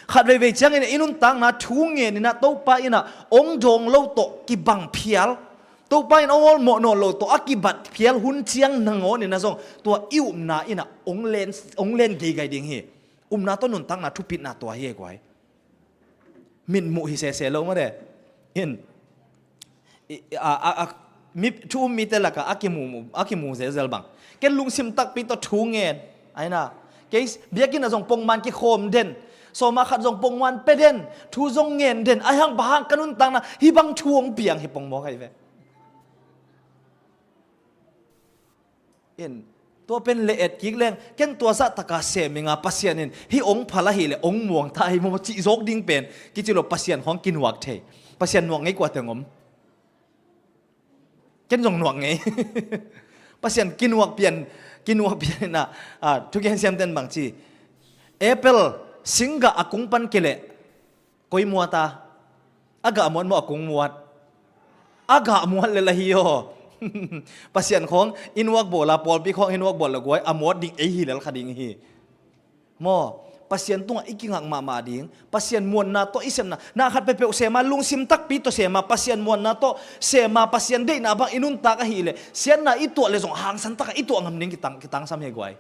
Khat veivei ciangin i nuntakna thu ngeninah Topa inah ong dawng lo tawh kibang phial, Topa in ong awlmawh nawn lo tawh a kibat phial hun ciang nangawninah zong tua i upna inah ong len, ong len geigai ding hi. Upna tawh nuntakna thupitna tua hi e guai. Mitmuh hi sese lo mate. In, i, a, a, a, mi, thu um mite lakah a kimu, a kimu zelzel bang, ken lungsim takpi tawh thu ngen. Aina, kei biakinn ah zong pongman kikhawm den, sawma khat zong pongman pe den, thu zong ngen den. Aihang bang hang ka nuntakna hih bang thu hong piang hi pongmawk ahi ve. In, tua pen le et kik leng, ken tua zah taka sem inga, Pasian in hih ong phal ahih leh ong muang ta hi maw cih zawk ding pen kici lo. Pasian khawng kinuak thei. Pasian nuak ngei kua teng om? Ken zong nuak ngei. Pasian kinuak pian, kinuak pian inah, ah, thugen siamten bangci, apple singgah a kung pan kei leh koi muat a? A gah muat maw, a kung muat? A gah muat lel ahi aw. Pasian khawng i nuak bawl a, pawlpi khawng i nuak bawl le guai, a muat ding ei hi lel kha ding hi. Maw, Pasian tungah i kingak mahmah ding, Pasian muanna tawh i sepna, na khat peuhpeuh sema, lungsim takpi tawh sema, Pasian muanna tawh sema, Pasian deihna bang i nuntak ahih leh siatna i tuah le zong hangsan takah i tuah ngam ding kitang, kitangsam hi guai.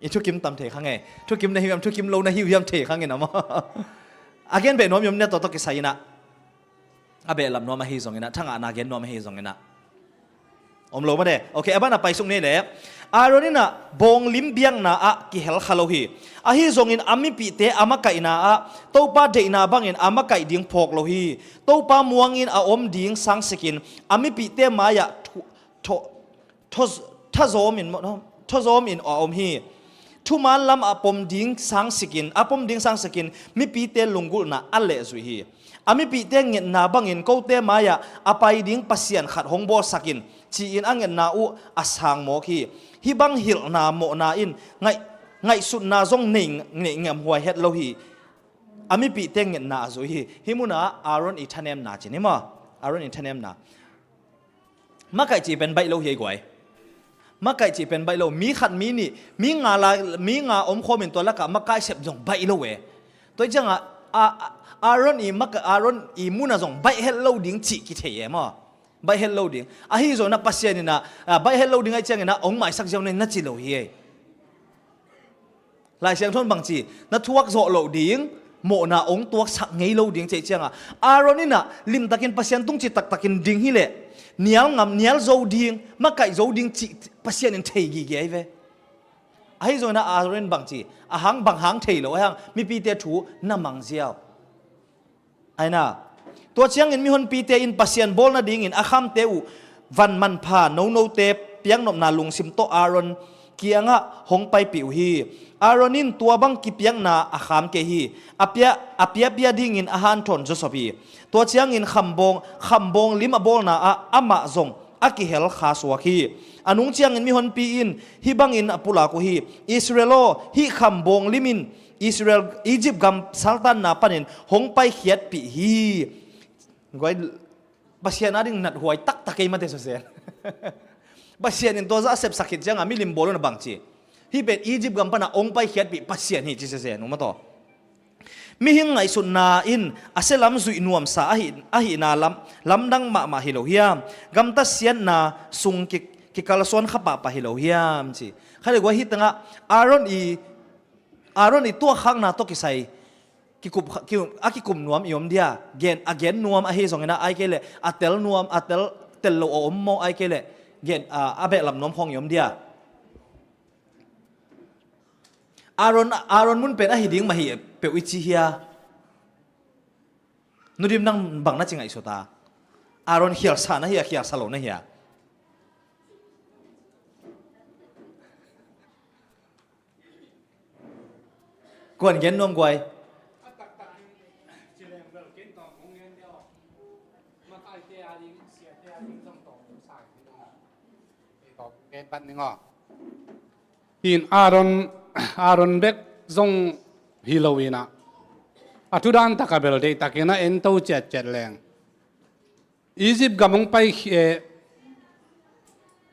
I thukim tam thei kha ngei. Thukim na hiu hiam, thukim lo na hiu hiam thei kha ngei na maw? A gen beh nuam hiam ne, tawh tawh kisai inah. A behlap nuam ahi zonginah, thangahna gen nuam ahi zonginah. Om lo mate. Ok, a ban a paisuk ni le. Aaron inah bawnglim biakna ah kihel kha lo hi. Ahi zongin a mipihte a makaihna ah Topa deihna bangin a makaih ding phawk lo hi. Topa muangin a om ding sangsikin a mipihte mai-ah thu, thu, thaw, thazawmin, thawzawmin a om hi. Thuman lam a pom ding sangsikin, a pom ding sangsikin mipite lunggulhna a lehzuih hi. A mipite ngetna bangin kote mai-ah a pai ding Pasian khat hong bawlsakin, ci-in a ngetna uh a sang mawk hi. Hih bang hilhna mawhna in ngaih, ngaihsutna zong nei, nei ngamhuai het lo hi. A mipite ngetna a zuih hi. Hih munah Aaron i thanemna ci ni maw? Aaron i thanemna. Makaih cih pen baih lo hi ei guai. Makaih cih pen baih lo. Mi khat, mi nih, mi nga la, mi nga omkhawmin tua lakah makaih sep zong baih lo e. Tua hi ciangah, a, a, Aaron i maka-, Aaron i munah zong baih het lo ding cih kithei e maw? Baih het lo ding. Ahi zonginah Pasian inah, a, baih het lo ding ahi cianginah ong maisak ziau na ci lo hi ei. Lai Siangtho in bangci, na thuak zawh loh ding, mawhna ong tuaksak ngei lo ding cih ciangah, Aaron inah limtakin Pasian tungci taktakin ding hileh nial ngam, nial zo ding, makaih zo ding cih Pasian in thei gige ahi ve. Ahi zonginah Aaron in bangci, a hang bang hang thei lo, a hang mipite thu na mang ziau. Aina, Tua ciangin mihonpite in Pasian bawl nadingin a khamte uh van manpha nonote piaknopna lungsim tawh Aaron kiangah hong paipih uh hi. Aaron in tua bang kipiakna a kham kei hi. A pia, a piapia dingin a hanthawn Joseph hi. Tua ciangin khambawng, khambawng lim a bawlna ah amah zong a kihel kha suak hi. A nung ciangin mihonpi in hih bangin a pulak uh hi. Israel aw, hih khambawng lim in Israel Egypt gam saltanna panin hong paikhiatpih hi. Guai, Pasian ading nathuai taktak kei mate sose. Pasian in tua zah a sepsak khit cianga milim bawl un a bang ci. Hih pen Egypt gam pana hong paikhiatpih Pasian hi ci sese nu mataw. Mihing ngaihsutna in a sia lam zuih nuamsa ahi, ahihna lam, lamdang mahmah hi lo hiam? Gamtat siatna sung ki, kikalsuan kha pahpah hi lo hiam ci. Kha le guai hih tengah Aaron i, Aaron i tuahkhakna tawh kisai kikup, ki, a kikum nuam i om dia, gen, a gen nuam ahi zongin a ai kei leh a tel nuam, a tel, tel lo a om maw ai kei leh gen, a, a behlap nuam khawng i om dia. Aaron, Aaron mun pen ahi ding mah hi peuh i ci hia? Nudim nang bang na ci ngaihsut a? Aaron khialsa na hia, khialsa lo na hia? Kuan gen nuam guai. Gen pat ning aw. Hin Aaron, Aaron bek zong hi lo inah a thudan taka bel deihtakin a ento ciatciat leng. Egypt gam hong pai, eh,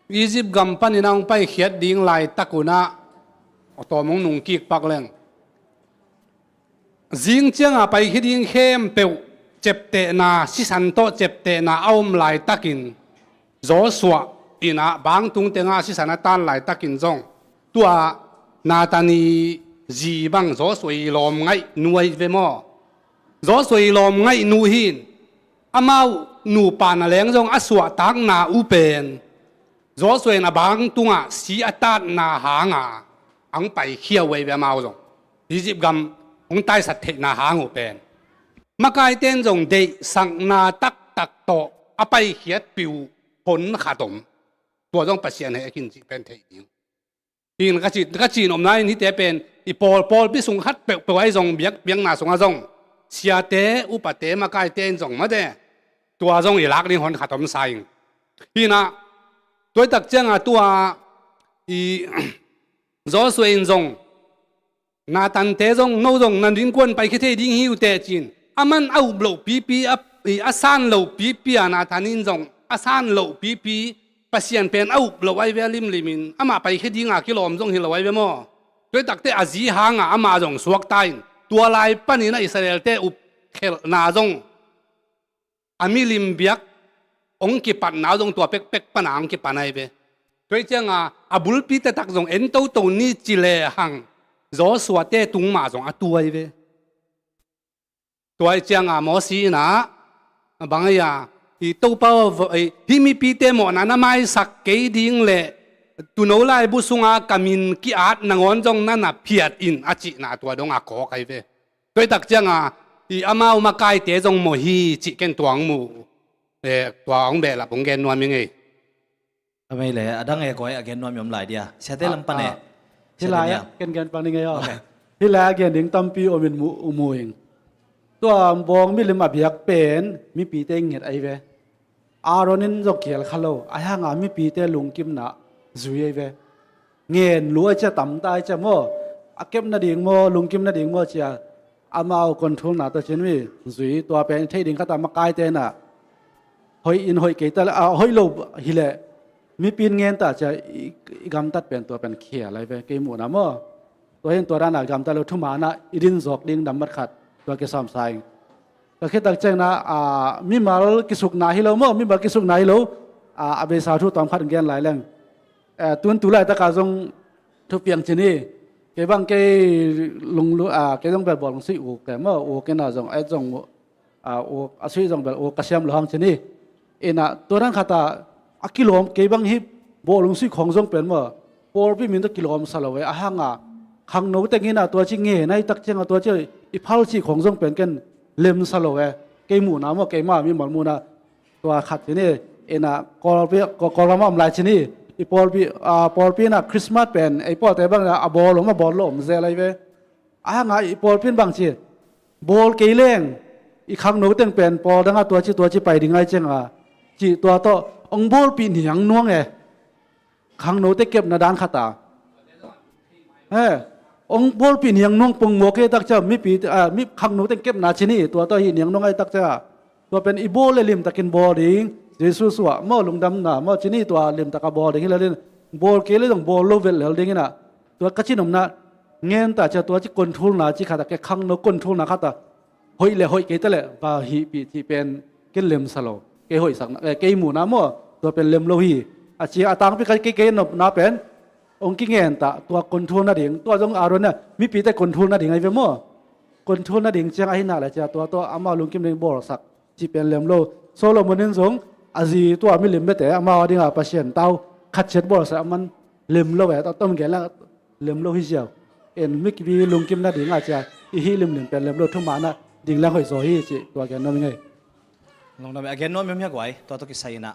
Egypt gam panin a hong paikhiat ding laitak unah a tawm hong nungkik pak leng. Zing cianga paikhiat ding khempeuh ceptehna, sisan tawh ceptehna a om laitakin Joshua inah bangtung tengah sisan a tan laitakin zong tua Nathan i zi bang Joshua i lawm ngaihnu ahi ve maw? Joshua i lawm ngaihnu hin amau nupa na leng zong a suahtakna uh pen Joshua in a bangtungah si a tatna hanga ang paikhia uh ahi ve amau zong. Egypt gam hong taisat theihna hang uh pen makaite in zong deihsakna taktak tawh a paikhiatpih uh hon khat om. Tua zong Pasian heh a khin cih pen theih ding. Hin ka ci, ka cih nopna in hihte pen i pawl, pawlpi sung khat peuhpeuh ahi zong biak, biakna sungah zong siate, upate, makaite in zong mate tua zong i lak ding hon khat om sa ing. Hinah tuaitak cianga tua i Joshua in zong Nathan te zong, no zong na innkuan paikhia thei ding hi uh teh ci-in a man a up loh pipi, a, i, a san loh pipi a Nathan in zong a san loh pipi, Pasian pen a up loh ahi ve a limlimin amah paikhia dinga kilawm zong hi lo ahi ve maw? Tuaitakte a zi hanga amah zong suakta in tua lai panin a Israelte up khelhna zong a milim biak hong kipatna uh zong tua pekpek pana hong kipan ahi ve. Tua hi cianga a bulpi taktak zong en toto ni ci lehang Joshua te tung mah zong a tu ahi ve. Tua hi cianga Mosi inah a bang ahi a, i Topa aw, hih mipite mawhna na maisak kei ding leh tuuno laibu sunga ka min ki-at nangawn zong na na phiat in a cihna tua dong a kawk ahi ve. Tuaitak cianga i amau makaite zong mawh hi cih ken tua hong muh, eh, tua hong behlap hong gen nuam ing ei. A mei le a dang e koi a gen nuam i om lai dia. Siate lam pan e. Hih lai-ah ken gen pan ning ei aw. Hih lai-ah gen ding tampi om in mu, mu ing. Tua bawng milim a biak pen mipite i nget ahi ve. Aaron in zong kial kha lo, ahi hanga mipite lungkimna zui ahi ve. Ngen lu ahi cia, tamta ahi cia maw, a kep nading maw, lungkim nading maw cia, amau control na tawh cin mi zui, tua pen thei ding khata makaite na hoih in hoih kei ta le, a, hoih lo hileh mipin ngen ta cia i, i gamtat pen tua pen khial ahi ve, kei muhna maw. Tua hin tua dana gamtat lo thumanah i din zawk ding nambat khat tua kisawm sa ing. Tua khit tak ciangna, a, mimal kisukna hi lo maw, mimal kisukna hi lo, a, a beisa thu tawm khat gen lai leng. Eh, tun tu laitaka zong thupiang cin hi. Kei bang kei lunglu, a, kei zong bel bawlung sui uk te maw, uk ina zong, et zong, a, uk, a sui zong bel uk ka siam lo hang cin hi. Ina, tua dang khata a kilawm, kei bang hi bawlung sui khawng zong pen maw, pawlpi min tawh kilawm sa lo e, a hanga khangno teng ina tua ci nge nai tak cianga tua ci i phal ci khawng zong pen ken lem sa lo e. Kei muhna maw, keima mimal muhna tua khat ci ni. Ina Kawlpi, Kawl, Kawlgam ah om lai ci ni. I pawlpi, ah, pawlpi ina Christmas pen ei pawlte bang ina a bawl om, a bawl lo om zel lai ve. A hanga i pawlpi in bang ci, bawl kei leng i khangno teng pen pawl danga tua ci tua ci pai ding ai cianga, ci tua tawh ong bawlpih niang nuang e. Khangnote kepna dan khat a, he, ong bawlpih niang nuang pongmawk e tak cia, mipi, ah, mi khangnote kepna ci ni, tua tawh hi niang nuang ai tak cia. Tua pen i bawl le limtakin bawl ding, Jesu suah maw, lungdamna maw ci ni, tua limtaka bawl ding hi le ding. Bawl kei le zong bawl lo vet lel ding ina, tua ka cinomna ngen ta cia, tua ci control na ci khat a, ke khangno control na khat a, hoih le hoih kei ta le va hihpih cih pen ken lemsa lo. Kei hoihsakna, eh, kei muhna maw, tua pen lem lo hi. A cia a tangpi ka kei, kei nopna pen ong kingen ta, tua control nading, tua zong Aaron a mipite control nading ai ve maw. Control nading ciang ahi na le cia, tua tawh amau lungkim ding bawlsak cih pen lem lo. Solomon in zong a zi tua milim bete amau a dinga Pasian tau khat ciat bawlsak a man lem lo e, tua tom gel a lem lo hi ziau. En mipi lungkim nading a cia i hih limlim pen lem lo, thuman a ding leng hoih zaw hi cih tua gen nuam ing ei. Lungdam e, a gen nuam hiam hia guai, tua tawh kisai ina.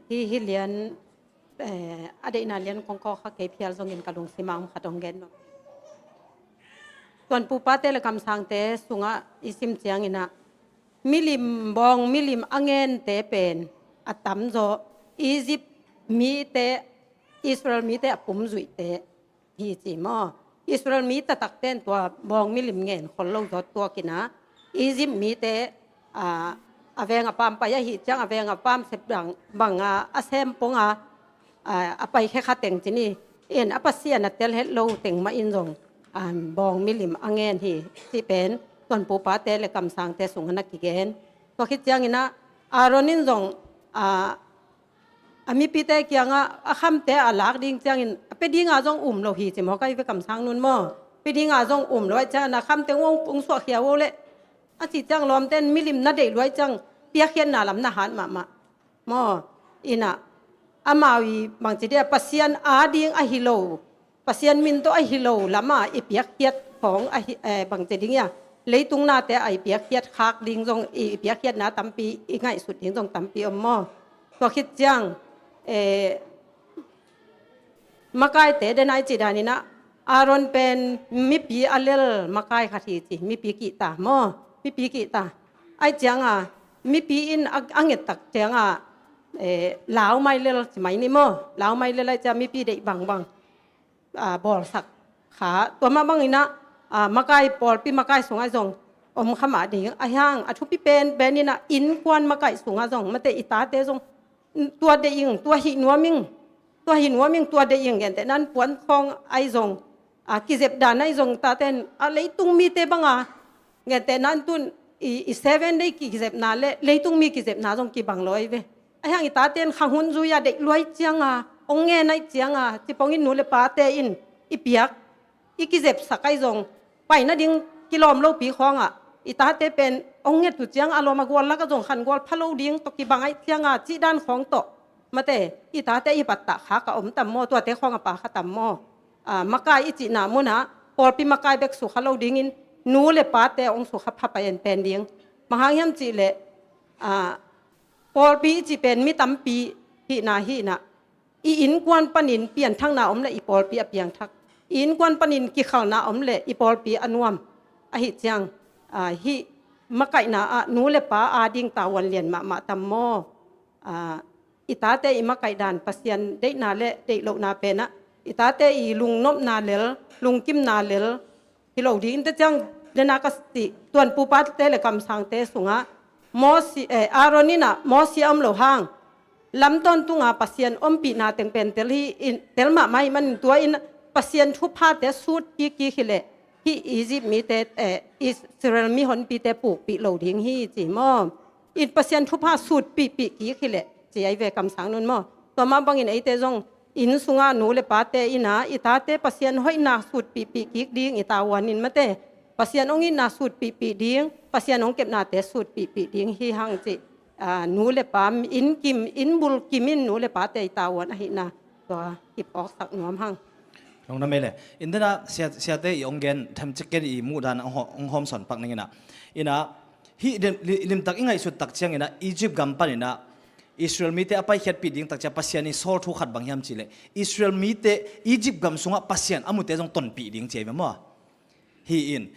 Hi, hi lian, eh, a deihna lian kongkaw kha kei phial zongin ka lungsima om khat ong gen nuam. Tuanpupate le kamsangte sungah i sim ciang ina, milim, bawng milim a ngente pen a tamzaw Egypt mite, Israel mite a pumzuihte hi ci maw. Israel mi taktakte in tua bawng milim ngen khol lo zawt tuak ina, Egypt mite, a, a veng a pam pai ahi ciang, a veng a pam sep bang, bang a, a sem pong a, a, a pai khe kha teng ci ni. In a Pasian a tel het lo teng mah in zong, a, bawng milim a ngen hi cih pen tuanpupate le kamsangte sungah na kigen. Tua khit ciang ina Aaron in zong, a, a mipite kiangah a khamte a lak ding ciangin a pia dinga zong um lo hi ci maw, kai ve kamsang nun maw. Pia dinga zong um lo ai ciangin a khamte ong, ong suahkhia vo le. A ci ciang lawmte in milim na deih luai ciang piakkhiatna lam na hat mahmah maw. Ina amau i bangci dia Pasian a ding ahi lo, Pasian min tawh ahi lo lama i piakkhiat khawng ahi, eh, bangci ding ia, leitung nate a i piakkhiat khak ding zong, i piakkhiatna tampi i ngaihsut ding zong tampi om maw. Tua khit ciang, eh, makaite den ai cih dan ina Aaron pen mipi a lel makai khat hi ci, mipi kihta maw, mipi kihta. Ai cianga mipi in a, a ngettak cianga, eh, lau mai lel ci mai ni maw, lau mai lel ai cianga mipi deih bangbang, ah, bawlsak kha. Tua mah bang ina, ah, makai, pawlpi makai sungah zong om kha mah ding. Ahi hang a thupi penpen ina innkuan makai sungah zong mate i tate zong tua deih ing, tua hih nuam ing, tua hih nuam ing, tua deih ing, gentehna in puan khawng ai zong, a, kizep dan ai zong tate in a leitung mite banga, gentehna in tun i, i seven day kizepna le leitung mi kizepna zong kibang lo ai ve. Ahi hang i tate in khang hun zui a deih luai cianga, ong ngen ai cianga, cipongin nu le pate in i piak, i kizepsak ai zong, pai nading kilawm lopi khawngah i tate pen ong nget uh ciang a lawm a gual lakah zong khan gual pha lo ding tawh kibang ai cianga cih dan khawng tawh mate i tate i pattah khak a om tam maw, tuate khawng a pa kha tam maw. Ah, makai i cihna munah pawlpi makai bek sukha lo dingin nu le pate ong sukha pha pai en pen ding. Bang hang hiam cihleh, ah, pawlpi i cih pen mi tampi hihna hihna, i innkuan panin pianthakna om le i pawlpi a piangthak, i innkuan panin kikhalna om le i pawlpi a nuam. Ahi ciang, ah, hih makaihna ah nu le pa a ding tavuan lian mahmah tam maw. Ah, i tate i makaih dan Pasian deihna le deih lohna penah i tate i lungnopna lel, lungkimna lel, hi lo ding. Tua ciang dena ka cih, tuanpupate le kamsangte sungah Mosi, eh, Aaron inah Mosi a om lo hang lam tawntunga Pasian ompihna teng pen tel hi, in, tel mahmah hi manin tua in Pasian thuphate sut kikkik hileh hih Egypt mite, eh, Israel mi honpite pukpih lo ding hi ci maw? In Pasian thupha sutpihpih kik hileh ci ai ve kamsang nun maw? Tua mah bangin eite zong inn sunga nu le pate ina i tate Pasian hoihna sutpihpih kik ding i tavuan in mate, Pasian hong itna sutpihpih ding, Pasian hong kepnate sutpihpih ding hi hang cih ah, nu le pa, inn kim, inn bul kim in nu le pate i tavuan ahihna tua kipawksak nuam hang. Nong na mei le. Inn dena sia, siate i ong gen themcik ken i muhdan ong ho-, ong hawmsawn pak ning ina. Ina, hih lim, li-, limtak i ngaihsut tak ciang ina, Egypt gam pan ina, Israel mite a paikhiatpih ding tak ciang Pasian i sawl thu khat bang hiam cih leh, Israel mite Egypt gam sungah Pasian a mute zong tonpih ding ci ahi ve maw? Hi in,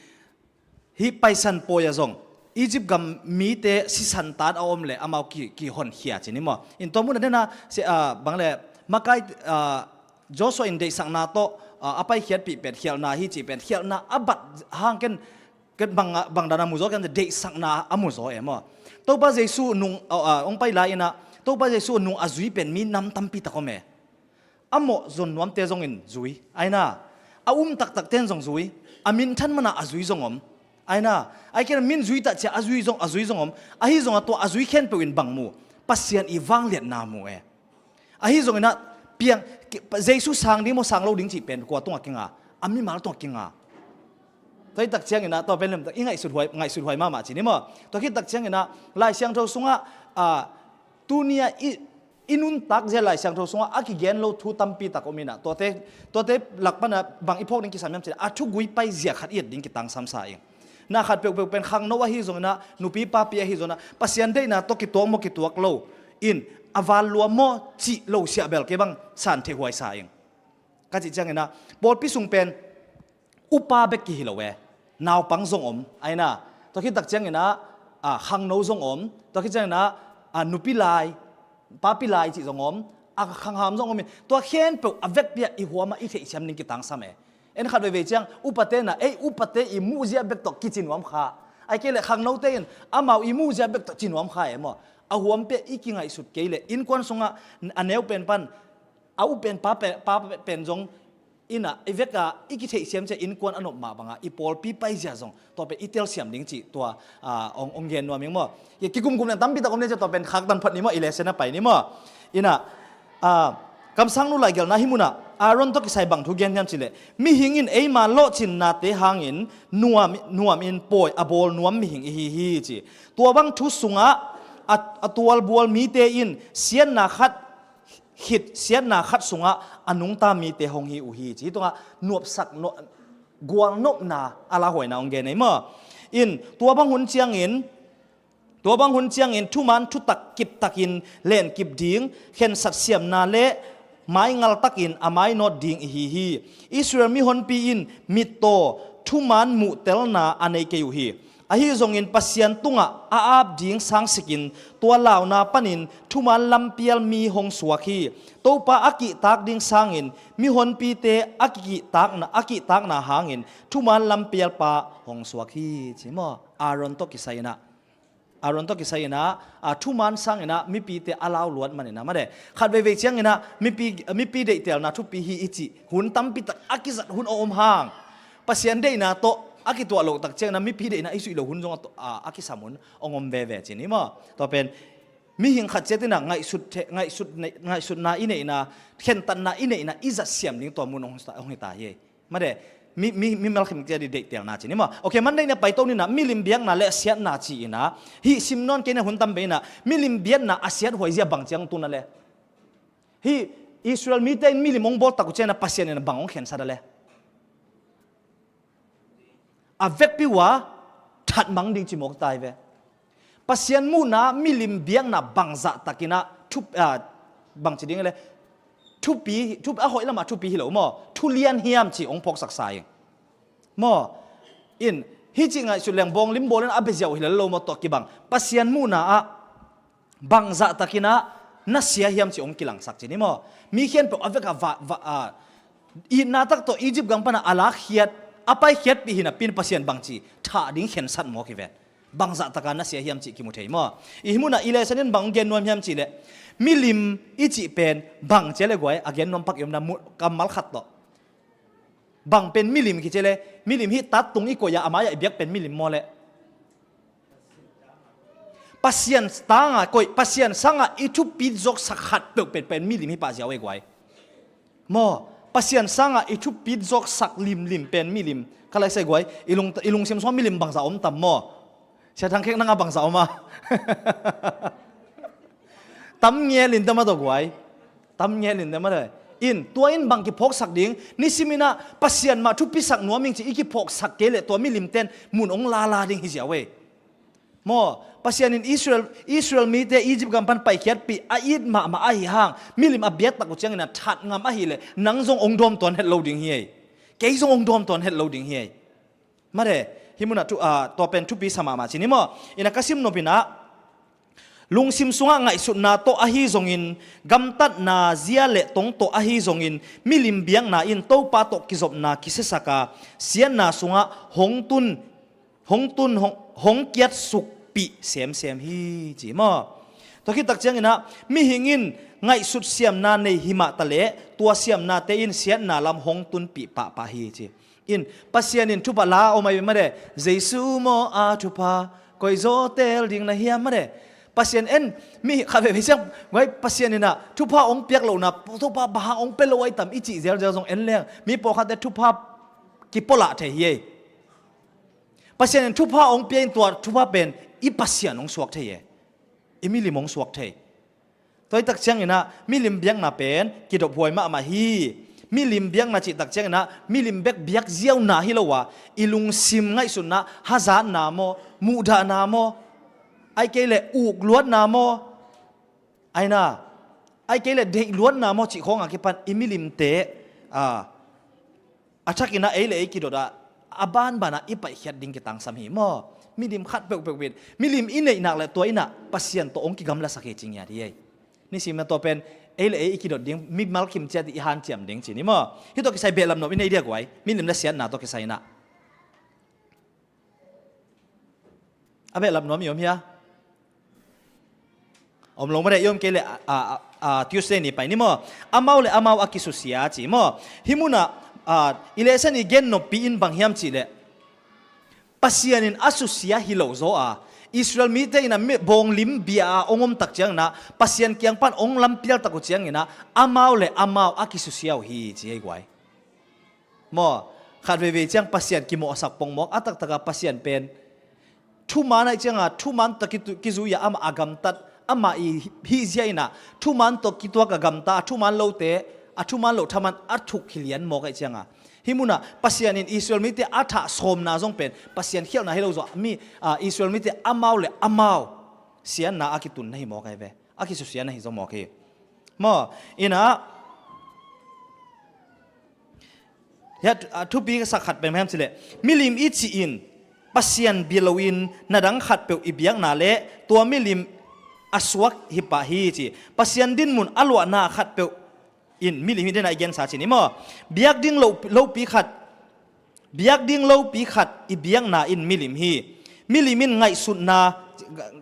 hih paisan pawi ah zong Egypt gam mite sisan tan a om leh amau ki, kihonkhia ci ni maw? In tua mun a dena, si, ah, bang le, makai, ah, Joshua in deihsakna tawh, ah, a paikhiatpih pen khialhna hi cih pen khialhna a bat hang ken, ken bang, bang dana mu zaw ken deihsakna a mu zaw e maw? Topa Jesu nung, ah, ah, ong pai lai ina, Topa Jesu nung a zui pen mi nam tampi tak om e. A mawh zon nuamte zongin zui, aina. A um taktakte in zong zui, a minthan mana a zui zong om, aina. Ai kei min zui tak ciang a zui zong, a zui zong om. Ahi zongah tua a zui khempeuh in bang mu? Pasian i vangliatna mu e. Ahi zongin ah piang, Jesu sang ding maw sang lo ding cih pen kua tungah kinga? A mimal tungah kinga. Tua hi tak ciangin ah, tua pen lemtak i ngaihsut huai, ngaihsut huai mahmah ci ni maw? Tua hi tak ciangin ah, Lai Siangtho sungah, ah, tuni a i, i nuntak zia Lai Siangtho sungah a kigen lo thu tampi tak om ina, tuate, tuate lak pana bang i phawk ding kisam hiam cih leh, a thugui pai zia khat i et ding kitangsam sa ing. Na khat peuhpeuh pen khangno ahi zongin ah, nupi papi ahi zongin ah, Pasian deihna tawh kituak maw kituak lo in, a val lua maw cih lo siah bel kei bang san theh huai sa ing. Ka cih ciangin ah, pawlpi sung pen upa bek kihi lo e. Naupang zong om, aina. Tua khit tak ciangin ah, ah, khangno zong om. Tua khit ciangin ah, ah, nupi lai, papi lai cih zong om. A khangham zong om in. Tua khempeuh a vekpi ah i huam ah i theihsiam ding kitangsam e. En khat veivei ciang, upate na, ei upate i muhzia bek tawh kici nuam kha. Ai kei leh khangnote in, amau i muhzia bek tawh ci nuam kha e maw? A huampi ah i kingaihsut kei leh, innkuan sungah a neu pen pan, a u pen pa pen, pa pen zong ina, i vek a, i kitheihsiam ciang innkuan a nop mah bangah, i pawlpi paizia zong, tua pen i telsiam ding cih tua, ah, ong, ong gen nuam ing maw? Kikumkum leng tampi tak om ni ciang tua pen khaktan phot ni maw, i lesson a pai ni maw? Ina, ah, kamsangnu laigelhna hih munah, Aaron tawh kisai bang thu gen hiam cih leh, mihing in eima lawhcinnate hangin nuam, nuam in pawi a bawl nuam mihing i hi hi ci. Tua bang thu sungah a, a tualbual mite in siatna khat khit siatna khat sungah a nungta mite hong hi uh hi ci. Hih tungah nuamsak, gualnopna a lauhuaina hong gen ei maw? In tua bang hun ciangin, tua bang hun ciangin thuman thutak kiptakin lenkip ding, khensat siamna le maingal takin a mainawt ding i hi hi. Israel mihonpi in mittaw thuman muhtelna a nei kei uh hi. Ahi zongin Pasian tungah a ap ding sangsikin tua launa panin thuman lampial mi hong suak hi. Topa a kihtak ding sangin mihonpite a kihtakna, a kihtakna hangin thuman lampialpa hong suak hi ci maw? Aaron tawh kisai inah, Aaron tawh kisai inah, a, thuman sang inah mipite a lau luat man inah made. Khat veivei ciang inah mipi, mipi deihtelna thupi hi i cih hun tampi tak a kizat hun a om hang. Pasian deihna tawh a kituah loh tak ciangin ah mipi deihna i zuih loh hun zong a, a kisam hun hong om veve ci ni maw? Tua pen mihing khat ciat inah ngaihsut, ngaihsut, ngaihsutna i neihna, khentatna i neihna i zat siam ding tua mun hong, hong hi ta hi. Made, mi, mi, mimal khempeuh a di deihtelna ci ni maw? Ok, Monday ni a paito ni inah milim biakna le a siatna ci inah hih sim nawn kei inah hun tam bei inah milim biakna a siat huai zia bang ciang tun a le. Hih Israel mite in milim hong bawl tak uh ciang inah Pasian inah bang hong khensat a le. A vekpi uh a thatmang ding ci mawk ta hi ve. Pasian muhna milim biakna bangzah takin ah thu, ah, bang ci ding le, thupi, thu, a hoih lamah thupi hi lo maw? Thu lian hiam ci hong phawksaksa ing maw? In, hih ci ngaihsut leng bawng lim bawl in a beziau hi lo maw tawh kibang. Pasian muhna ah bangzah takin ah na sia hiam ci hong kilangsak ci ni maw? Mi khempeuh a vekah va, va, ah, itna tak tawh Egypt gam panah a lakkhiat, a paikhiatpih hi napi in Pasian bangci thah ding khensat mawk hi ven. Bangzah taka na sia hiam cih kimu thei maw? I hih munah i lesson in bang gen nuam hiam cih leh, milim i cih pen bang cia le guai a gen nuam pak i omna mu-, kammal khat tawh. Bang pen milim kici le, milim hih tat tung i koih a, a mai-ah i biak pen milim maw le? Pasian tanga koih, Pasian sanga i thupit zawksak khat peuhpeuh pen milim hi pah ziau ei guai. Maw, Pasian sanga i thupit zawksak limlim pen milim. Ka lai sai guai, i lung, i lungsim sungah milim bangzah om tam maw? Sia Thang Khek nanga bangzah om a? Tam ngelin te mah tawh guai. Tam ngelin te mah tawh. In, tua in bang kiphawksak ding, nisimin ah Pasian mah thupisak nuam ing ci i kiphawksak kei leh tua milimte'n mun hong lala ding hi ziau ei. Maw, Pasian in Israel, Israel mite Egypt gam pan paikhiatpih a it mahmah ahi hang, milim a biaktak uh ciangin a that ngam ahih leh nang zong hong dawm tuan het lo ding hi ei. Kei zong hong dawm tuan het lo ding hi ei. Mate, hih munah thu, ah, tua pen thupi sa mahmah ci ni maw. Inah ka sim nopinah, lungsim sungah ngaihsutna tawh ahi zongin, gamtatna zia le tong tawh ahi zongin, milim biakna in Topa tawh kizopna kisiasak a, siatna sungah hong tun, hong tun, hong, hong kiatsukpih semsem hi ci maw. Tua khit tak cianginah, mihing in ngaihsut siamna nei hi mah taleh, tua siamnate in siatna lam hong tunpih pahpah hi ci. In, Pasian in thupha la om ahi mate, Jesu maw a thupha, koizaw teel ding na hiam mate. Pasian en, mi khat veivei siam, guai Pasian inah, thupha hong piak lohna, thupha bang hang hong pia lo ahi tam i cih zelzel zong en leng, mi pawlkhatte thupha kipualah thei hi ei. Pasian in thupha hong pia in tua thupha pen, i Pasian hong suak thei ei. I milim hong suak thei. Tua hi tak cianginah, milim biakna pen, kidophuai mahmah hi. Milim biakna cih tak cianginah, milim bek biak ziau na hi lo a, i lungsim ngaihsutna, hazatna maw, muhdahna maw, ahih kei leh uk luatna maw, aina, ahih kei leh deih luatna maw cih khawng a kipan, i milimte, a, a thakinah ei le ei kidot a, a banbanah i paihkhiat ding kitangsam hi maw. Milim khat peuhpeuh in, milim i neih nak le tua inah Pasian tawh hong kigamlasak hi ci ngiat hi ei. Nisimin tua pen, ei le ei i kidot ding, mimal kim ciat i hanciam ding ci ni maw. Hih tawh kisai behlap nuam i nei dia guai, milim le siatna tawh kisai inah. A behlap nuam i om hia? Om lo mate, i om kei leh, a, a, a, Tuesday ni pai ni maw. Amau le amau a kisusia ci maw. Hih munah, a, i lesson i gen noppi in bang hiam cih leh, Pasian in a susia hi lo zaw a, Israel mite inah mi bawng lim bia a hong om tak cianginah, Pasian kiang pan hong lampial tak uh cianginah, amau le amau a kisusia uh hi ci ei guai. Maw, khat veivei ciang Pasian kimawhsak pongmawk, a taktak a Pasian pen thuman ahih cianga, thuman tawh kitu-, kizui a amah a gamtat, amah i hihzia inah, thuman tawh kituak a gamta, a thuman lote, a thuman loh thaman a thuk hi lian mawk ahih cianga. Hih munah Pasian in Israel mite a thah sawmna zong pen, Pasian khialhna hi lo zaw, mi, a, Israel mite amau le amau siatna a kitunna hi mawk ahi ve. A kisusiatna hi zaw mawk hi. Maw, inah, Hiah, a, thupi ka sak khat pen bang hiam cih leh, milim i cih in Pasian bia loin na dang khatpeuh i biakna le tua milim a suak hi pah hi ci. Pasian dinmun a luahna khatpeuh in milim hi, dena i gensa ci ni maw. Biak ding lo, lopi khat, biak ding lopi khat i biakna in milim hi. Milim in ngaihsutna,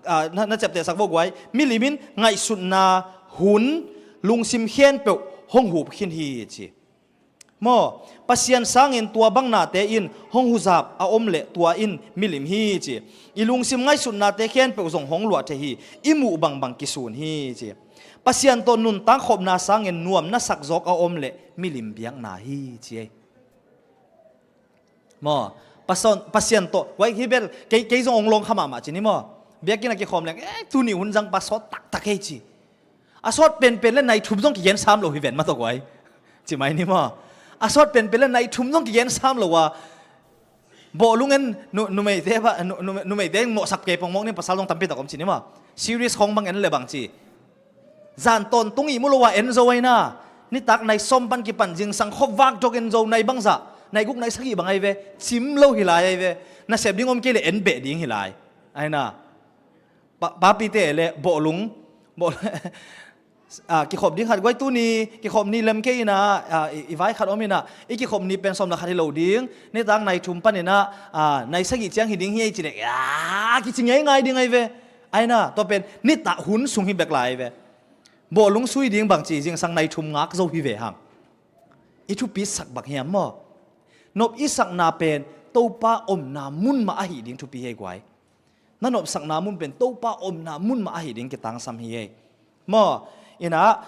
a, na, na ciaptehsak vo guai. Milim in ngaihsutna hun lungsim khempeuh hong hup khin hi ci. Maw, Pasian sangin tua bang nate in hong huzap a om leh tua in milim hi ci. I lungsim ngaihsutnate khempeuh zong hong luah thei hi. I muh bangbang kisun hi ci. Pasian tawh nuntak khopna sangin nuam na sak zawk a om leh milim biakna hi ci ei. Maw, Pasian, Pasian tawh, wai hi bel, kei, kei zong hong lawng kha mahmah ci ni maw. Biakinn a kikhawm leng, eh, tuni hun zang pa sawt taktak ei ci. A sawt penpen le nai thum zong kigen sam lo hi ven mah tawh guai. Ci mai ni maw. A sawt penpen le nai thum zong kigen sam lo a. Bawhlung en nu-, numeite ba, nu-, nu-, numeite mawhsak kei pongmawk ni, pasal zong tampi tak om ci ni maw. Series khawng bang en le bang ci. Zan tawntung ihmu lo a en zo aina. Nitak nai sawm pan kipan zingsang khuavak dok en zo nai bangzah. Nai guk nai sagih bang ahi ve. Cim lo hi lai ahi ve. Nasep ding om kei le en beh ding hi lai. Aina. Pa, papite le bawhlung, bawl-, a, kikhop ding khat guai tuni, kikhop ni lem kei ina, a, i, i vai khat om ina, i kikhop ni pen sawm le khat hi lo ding, nitak nai thum pan ina, a, nai sagih ciang hi ding hi ei ci leh, a, kici ngeingai ding ahi ve. Aina, tua pen, nitak hun sung hi bek lai ahi ve. Bawhlung sui ding bang ci, zingsang nai thum ngak zo hi ve hang. I thupi sak bang hiam maw? Nop i sakna pen, Topa omna mun mah ahi ding thupi hi ei guai. Na nopsakna mun pen Topa omna mun mah ahi ding kitangsam hi ei. Maw, ina,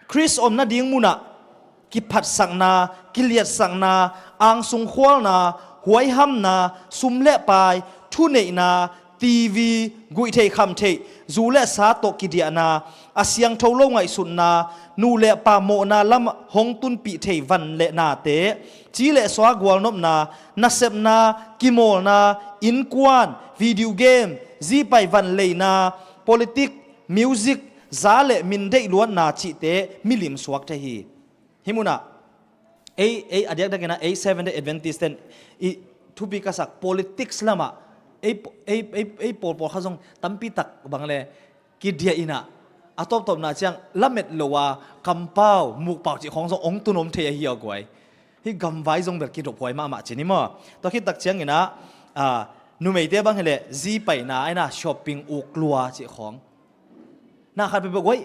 Khrist omna ding munah kiphatsakna, kiliatsakna, angsung khualna, huaihamna, sum le pai, thuneihna, T V, guihtheih khamtheih, zu le sa tawh kidiahna, a siangtho lo ngaihsutna, nu le pa mawhna lam hong tunpih thei van le nate, ci le sua gualnopna, nasepna, kimawlna, innkuan, video game, zipai van leina, politik, music, za le min deih luatna cihte milim suak thei hi. Hih munah ei, ei a diakdiakinah ei Seventh Day Adventist ten i thupi ka sak politics lamah ei, ei, ei, ei pawlpawl kha zong tampi tak bang le kidiah inah a tawptawpna ciang lamet lo a kampau mukpau cih khawng zong ong tun om thei ahi a guai. Hih gamvai zong bel kidophuai mahmah cin hi maw? Tua khit tak cianginah, a, numeite bang hileh zipaina aina shopping uklua cih khawng na khat peuhpeuh guai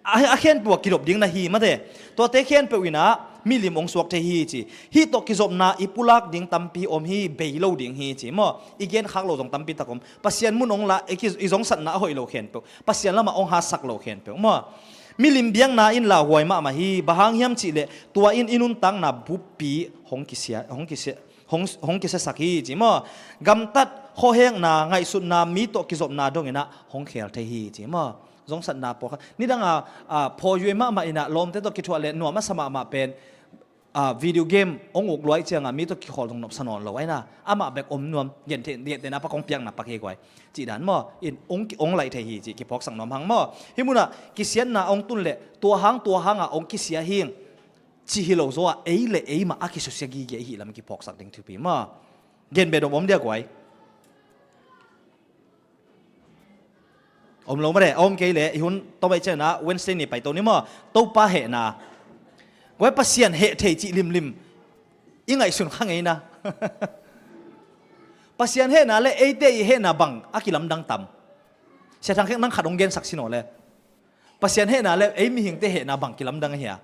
a, a khempeuh a kidop ding na hi mate. Tuate khempeuh inah milim ong suak thei hi ci. Hih tawh kizopna i pulak ding tampi om hi, bei lo ding hi ci maw? I genkhak lo zong tampi tak om. Pasian mun ong la, i ki-, i zongsatna a hoih lo khempeuh, Pasian lamah ong hasak lo khempeuh maw? Milim biakna in lauhuai mahmah hi. Bang hang hiam cihleh tua in i nuntakna buppi hong kisia, hong kisia, hong, hong kisiasak hi ci maw? Gamtat, khuahekna, ngaihsutna, mi tawh kizopna donginah hong khel thei hi ci maw? Zongsatna pawlkhat nidanga, a, phawiui mahmah inah lawmte tawh kithuah le nuam a sa mahmah pen, a, video game ong uk luai cianga mi tawh kikhawl zong nopsa nawn lo aina amah bek om nuam, gentehna pak ong piakna pak hi guai. Cih dan maw? In ong, ong laih thei hi cih kiphawksak nuam hang maw? Hih munah kisiatna ong tun le tua hang tua hanga ong kisia hing ci hi lo zaw a, ei le ei mah a kisusia gige i hih lam kiphawksak ding thupi maw? Gen be dom om dia guai. Om lo mare, a om kei le i hun tawh baih cianginah Wednesday ni paito ni maw? Topa hehna. Guai, Pasian heh thei cih limlim i ngaihsun kha ngeina. Pasian hehna le eite i hehna bang a kilamdang tam? Sia Thang Khek, nang khat ong gensak sin aw le. Pasian hehna le ei mihingte hehna bang kilamdang ahia?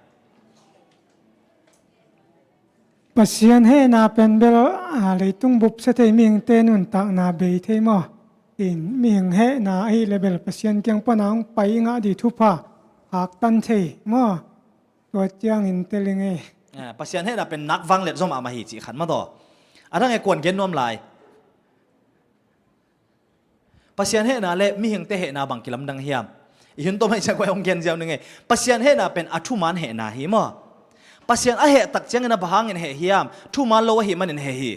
Pasian hehna pen bel, a, leitung bupsia thei mihingte nuntakna bei thei maw? In mihing hehna ahih le bel Pasian kiang pana hong pai i ngah dih thupha haktan thei maw? Tua ciangin tel i ngei. A, Pasian hehna pen nak vang let zom a mah hi cih khat mah taw. A dang e kuan gen nuam lai. Pasian hehna le mihingte hehna bang kilamdang hiam? I hun tawh mai ciang kuai hong gen ziau ning ei. Pasian hehna pen a thuman hehna hi maw? Pasian a heh tak ciangin a bang hangin heh hiam? Thuman lo ahih manin heh hi.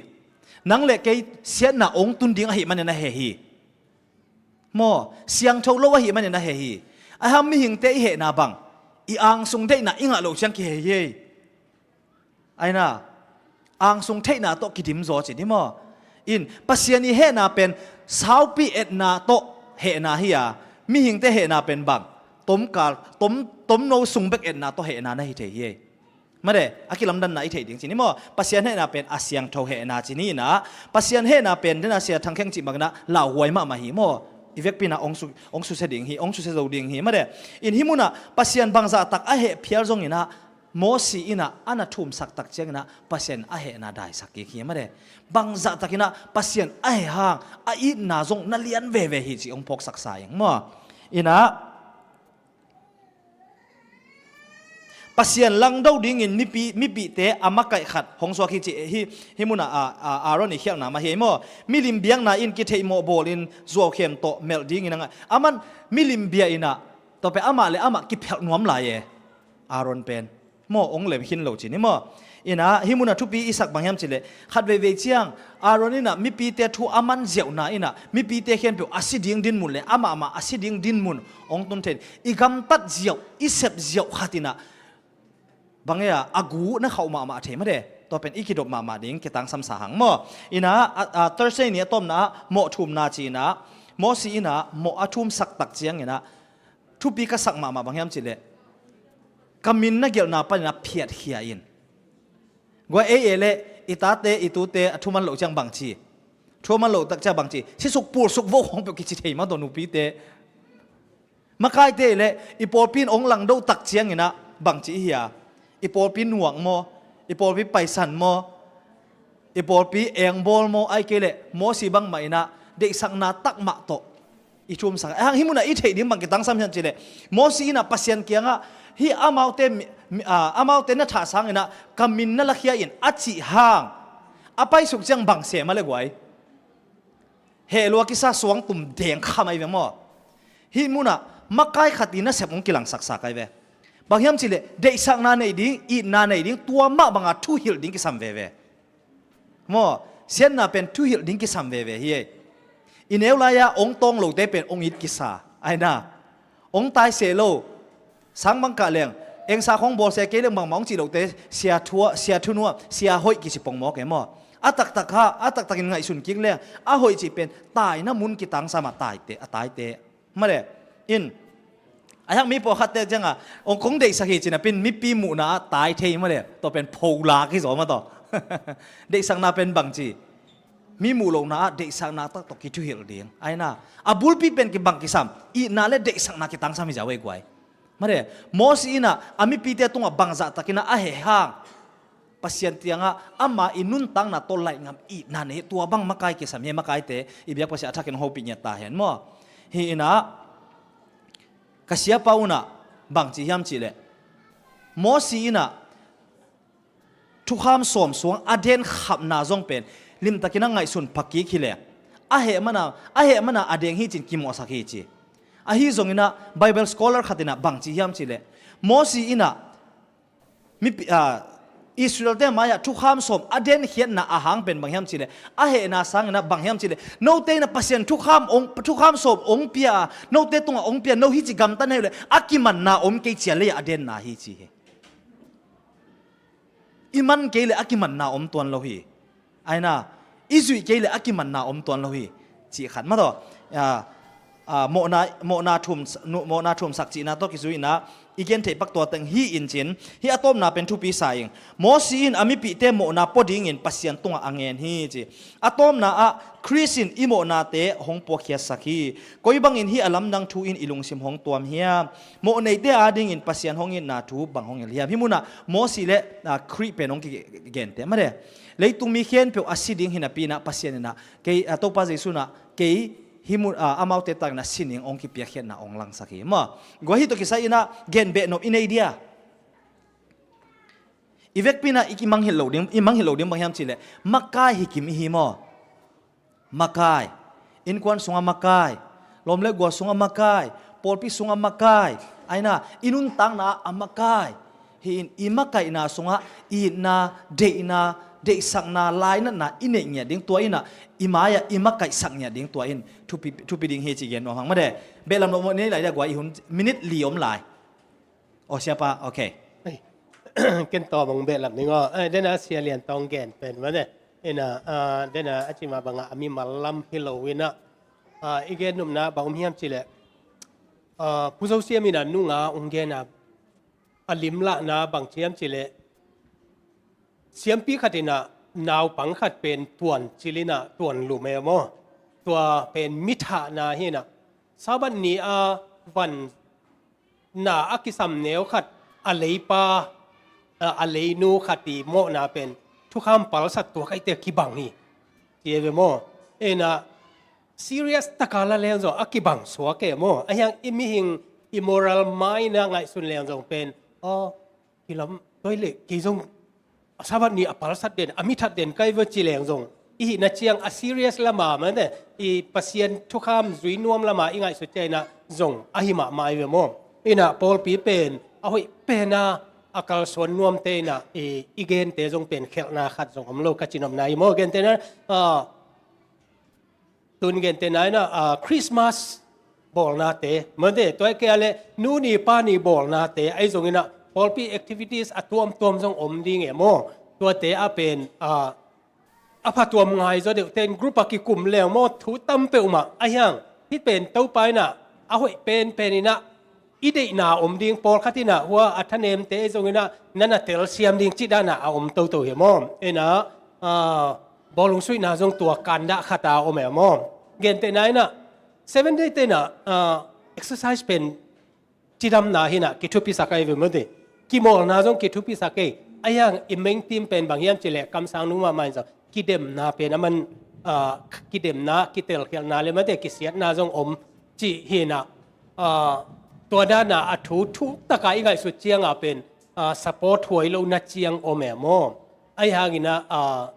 Nang le kei siatna ong tun ding ahih manin a heh hi. Maw, siangtho lo ahih manin a heh hi. Ahi hang mihingte i hehna bang i angsung deihna i ngah loh ciang kiheh hi ei. Aina, angsung theihna tawh kidim zaw ci ni maw? In, Pasian i hehna pen saupi etna tawh hehna hi a, mihingte hehna pen bang tomkal, tom, tomno sung bek etna tawh hehna na hi thei hi ei. Made, a kilamdanna i theih ding ci ni maw? Pasian hehna pen a siangtho hehna ci ni inah, Pasian hehna pen dena Sia Thang Kheng cih bangin ah lauhuai mahmah hi maw? I vekpi inah ong su, ong susia ding hi, ong susia zo ding hi made. In hih munah Pasian bangzah tak a heh phial zonginah Mosi inah a na thumsak tak cianginah Pasian a hehna daisak kik hi made. Bangzah takinah Pasian a heh hang a itna zong na lian veve hi cih ong phawksaksa ing maw? Inah Pasian langdo dingin mipi, mipihte a makaih khat hong suak hi ci hi, hih munah a, a, Aaron i khialhna mah hi ei maw? Milim biakna in kitheihmawh bawlin zuaukhem tawh melh dingin a ngah. Aman milim bia inah tawpe amah le amah kiphelh nuam lai e. Aaron pen maw, ong lem khin lo ci ni maw? Inah hih munah thupi i sak bang hiam cileh, khat veivei ciang Aaron inah mipite thu a man ziauhna inah mipite khempeuh a si ding dinmun le amahmah a si ding dinmun ong tun thein i gamtat ziauh, i sep ziauh khat inah bang e a, a gu na khauh mahmah thei made. Tua pen i kidop mahmah ding kitangsamsa hang maw? Inah a, a, Thursday ni a tawpna ah mawh thumna ci inah Mosi inah mawh a thumsak tak cianginah thupi ka sak mahmah bang hiam cileh, ka min na gelhna paninah phiatkhia in. Guai, ei e le i tate i tute a thuman loh ciang bang ci? Thuman loh tak ciang bang ci? Sisuk pulsuk vo khawng peuh kici thei mah tawh nupite. Makaite le i pawlpi in ong langdo tak cianginah bang ci i hia? I pawlpi nuak maw? I pawlpi paisan maw? I pawlpi engbawl maw? Ai kei le Mosi bangmah inah deihsakna takmah tawh i thumsak. Ahang hih munah i theih ding bang kitangsam hiam cileh, Mosi inah Pasian kiangah hih amaute mi, mi, a, amaute na thah sanginah ka min na lakhia in a cih hang a paisuk ciang bang sem a le guai? Heh lua kisa suangtum deng kham ahi ve maw? Hih munah Makai khat i nasep hong kilangsaksak ai ve. Bang hiam cihleh deihsakna nei ding, itna nei ding, tua mah banga thuhilh ding kisam veve. Maw, siatna pen thuhilh ding kisam veve hi ei. I neu lai-a ong tawng lote pen ong it kisa ai na. Ong taiseh lo, sang bang kah leng, engsa khong bawlsia kei leng bangmah ong cih lote, sia thua, sia thunua, sia hoih kici pongmawk e maw. A taktak ha, a taktakin ngaihsun kik leng a hoih cih pen taina mun kitangsam a taite, a taite. Male, in a hiang mi pawlkhatte cianga ong kong deihsak hi cina pin mipi muhna a tai thei male, tua pen pholak hi zaw ma tawh. Deihsakna pen bangci, mi muh lohna ah deihsakna taktak kithuhilh ding ai na. A bulpi pen kibang kisam, itna le deihsakna kitangsam hi zia wei guai. Mare, Mosi inah a mipite tungah bangzah takinah a heh hang Pasian tiangah ama i nuntakna tawh laih ngam itna nei, tua bang makai kisam hi. Makaite i biak Pasian a thakin hopih ngiat ta hen maw. Hi inah ka siapa unah bangci hiam cihleh, Mosi inah thukham sawm suang a den khapna zong pen limtakin a ngaihsun phakik hileh, a heh mana, a heh mana a deng hi cin kimawhsak hi ci. Ahi zonginah Bible scholar khatinah bangci hiam cihleh, Mosi inah mipi, a, Israelte mai-ah thukham sawm a denkhiatna a hang pen bang hiam cihleh, a hehna sanginah bang hiam cihleh, note inah Pasian thukham ong, thukham sawm ong pia a, note tungah ong pia, no hi ci gamta na hi leh a kimanna om kei cia lei-ah a denna hi ci hi. I man kei le a kimanna om tuan lo hi. Aina, i zuih kei le a kimanna om tuan lo hi. Cih khat mah tawh, a, a, mawhna, mawhna thum, nu-, mawhna thumsak cihna tawh kizuihna i gen theih pak tua teng hi in cin, hi a tawpna pen thupi sa ing. Mosi in a mipihte mawhna pua dingin Pasian tungah a ngen hi ci. A tawpna ah Khrist in i mawhnate hong puakhiatsak hi. Koi bangin hih a lamdang thu in i lungsim hong tuam hiam? Mawh neite adingin Pasian hong itna thu bang hong hilh hiam? Hih munah Mosi le, a, Khrih pen hong kigente mah de. Leitung mi khempeuh a si ding hinapi inah Pasian inah kei, a, Topa Jesu inah kei hih mun, a, amaute tangin a sining hong kipiakkhiatna hong langsak hi maw. Guai, hih tawh kisai inah gen behnop i nei dia. I vekpi inah i, i mangngilh lo ding, i mangngilh lo ding bang hiam cihleh, makai hi kim i hi maw. Makai. Innkuan sungah makai. Lawm le gual sungah makai. Pawlpi sungah makai. Aina, i nuntakna ah a makai. Hi in i makaihna sungah itna, deihna, deihsakna, lainatna i neih ngiat ding, tua inah i mai-ah i makaihsak ngiat ding, tua in thupi, thupi ding hi ci gen nuam hang mah de. Behlam lo mawh nei lai dia guai, i hun minute li om lai. Aw, siapa, ok. Ei, ken tawm hong behlap ning aw. Ei, dena Sia Lian tawh gen pen mah ne. Ina, ah, dena a cima bangah a mimal lam hi lo inah, ah, i gen nopna bang om hiam cihleh, ah, Pu Zo Siam inah nunga hong gen a, a limlahna bang ci hiam cihleh, siampi khat inah naupang khat pen tuan cil inah tuan lum e maw. Tua pen mithahna hi inah, Sabbath ni a van na a kisam neu khat a leipa, a, a leinu khat i mawhna pen thukham palsat tua kaite kibang hi. Ci e ve maw. Inah serious taka la leng zong a kibang suak e maw. A hiang i mihing i moral mind a ngaihsun leng zong pen, aw, hi lam toi le kei zong a Sabbath ni a palsat den, a mithat den kai va ci leng zong, i hihna ciang a serious lama mah ne, i Pasian thukham zui nuam lama i ngaihsut ciang inah zong ahi mahmah i ve maw. Inah pawlpi pen a hoih pena a kalsuan nuamte inah i, i gente zong pen khelhna khat zong om lo ka ci nopna hi maw. Gente na, ah, tun gente na inah, ah, Christmas bawlnate, mate, tua kei a le nu ni pa ni bawlnate, ahi zong inah pawlpi activities a tuamtuam zong om ding e maw. Tuate a pen, ah, a phatuam ngai zaw deuh ten group a kikum leng maw, thu tam peuhmah a hiang. Hih pen Topa inah a hoih penpen inah i deihna om ding, pawlkhat inah hua a thanemte zong inah na na telsiam ding cih dana a om toto hi maw. Inah, ah, bawlung suihna zong tua kandah khata om e maw. Gentehna inah Seven Day te inah, ah, exercise pen cidamna hi inah kithupisak ahi ve maw te. Kimawlna zong kithupisak e. A hiang i main theme pen bang hiam cihleh kamsang nu mahmah in zong kidemna pen a man, ah, kidemna, kitelkhialhna le mate kisiatna zong om cih hi inah, ah, tua dana a thu thuktaka i ngaihsut cianga pen, ah, support huai lohna ciang om e maw. Ahi hang inah, ah,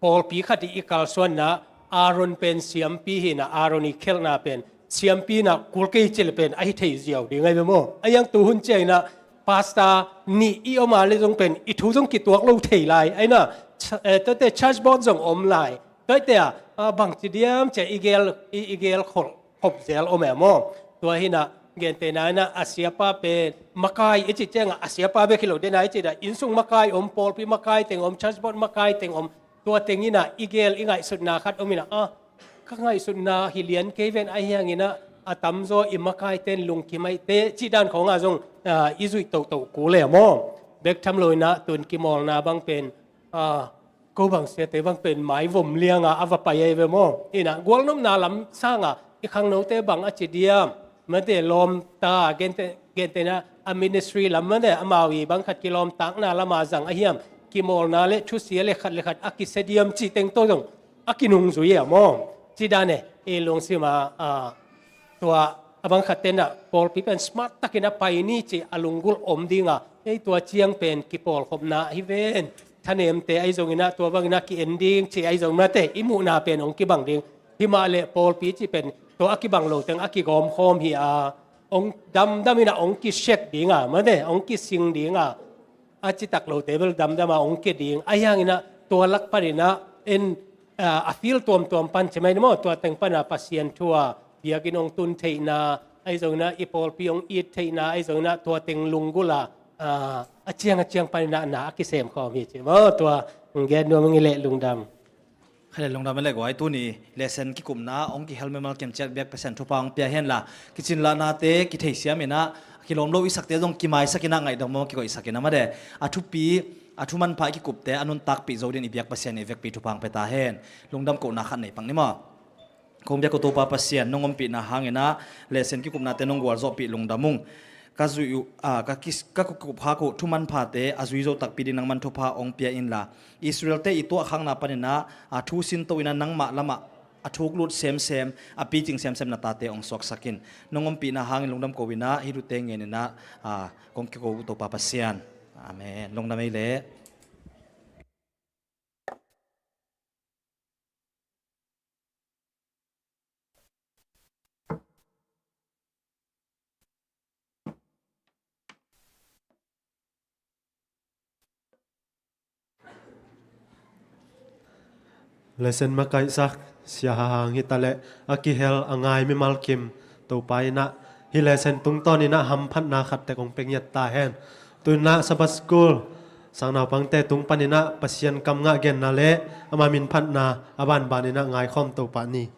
pawlpi khat i, i kalsuanna Aaron pen siampi hi inah Aaron i khelhna pen siampi inah kul kei ci le pen a hi thei ziau ding ahi ve maw? A iang tu hun ciang inah pastor nih i om a le zong pen i thu zong kituak lo thei lai. Ahi inah, ch-, eh, tuate church board zong om lai. Tuate ah, ah, bangci diam cia i gel, i, i gel khol, khop zel om e maw? Tua hi inah, gentehna inah a siapa pen makai i ci ciangah a siapa bek hi lo dena i ci dah, innsung makai om, pawlpi makai teng om, church board makai teng om. Tua teng inah i gel i ngaihsutna khat om inah, ah, ka ngaihsutna hi lian kei ven ahi hang inah a tamzaw i makaiten lungkim ahi teh cih dan khawngah zong, ah, i zuih tohtoh kul e maw? Bek tham lo inah tun kimawlna bang pen, ah, ko bang siate bang pen maivom lianga a va pai ahi ve maw? Inah gualnopna lam sanga i khangnote bang a ci diam? Mate lawmta, gente, gentehna a ministry lam mate amau i bang khat kilawmtakna lama zang a hiam? Kimawlna le thusia le khat le khat a kisia diam cih teng tawh zong a kinungzui e maw? Ci dan e, i lungsima, ah, tua a bang khat tenah pawlpi pen smart takin a pai ni ci a lunggulh om dinga, ei tua ciang pen kipawlkhopna hi ven. Thanemte ahi zong inah tua bang inah ki-en ding ci ahi zong mate i muhna pen hong kibang ding. Hi mah le pawlpi ci pen tua a kibang lo teng a kigawmkhawm hi a, hong damdam inah hong kisek dinga, mate hong kising dinga, a citak lote bel damdama hong kia ding. Ahi hang inah tua lak pan inah en, ah, a field tuamtuam pan ci mai ni maw? Tua teng pana Pasian thu a biakinn hong tun theihna ahi zong inah, i pawlpi hong it theihna ahi zong inah, tua teng lunggulh a, ah, a ciang a ciang pan inah na a kisem khawm hi ci maw? Tua hong gen nuam hong hi leh lungdam. Kha le lungdam e le guai, tuni lesson kikupna hong kihel mimal kim ciat biak Pasian thupha hong pia hen la, kicin lahnate kitheisiam inah, kilawm lo i sakte zong kimaisak inah ngaihdah maw, kikoihsak inah mate. A thupi, a thu manpha i kikupte a nuntakpih zo dingin i biak Pasian i vekpi thupha hong pia ta hen. Lungdam kohna khat nei pak ni maw? Kong biak uh Topa Pasian, nong ompihna hang inah lesson kikupnate nong gualzawhpih lungdam ung. Ka zuih uh, ah, ka kis-, ka kikup khak uh thu manphate a zui zo takpi ding nangman thupha hong pia inla, Israel-te i tuahkhakna pan inah a thu sinto inah nangmah lamah a thuk lut semsem, a picing semsem na tate hong suaksak in. Nong ompihna hangin lungdam ko inah hih thute ngen inah, ah, kong kiko uh Topa Pasian. Amen. Lungdam ei leh. Lesson makaihsak Sia Hahang hi ta leh a kihel a ngai mimal kim Topa inah hih lesson tungtawn inah hamphatna khat tek hong pia ngiat ta hen. Tu inah Sabbath School sangnaupangte tung pan inah Pasian kam ngah genna le ama minphatna a banban inah ngaikhawm Topa ni.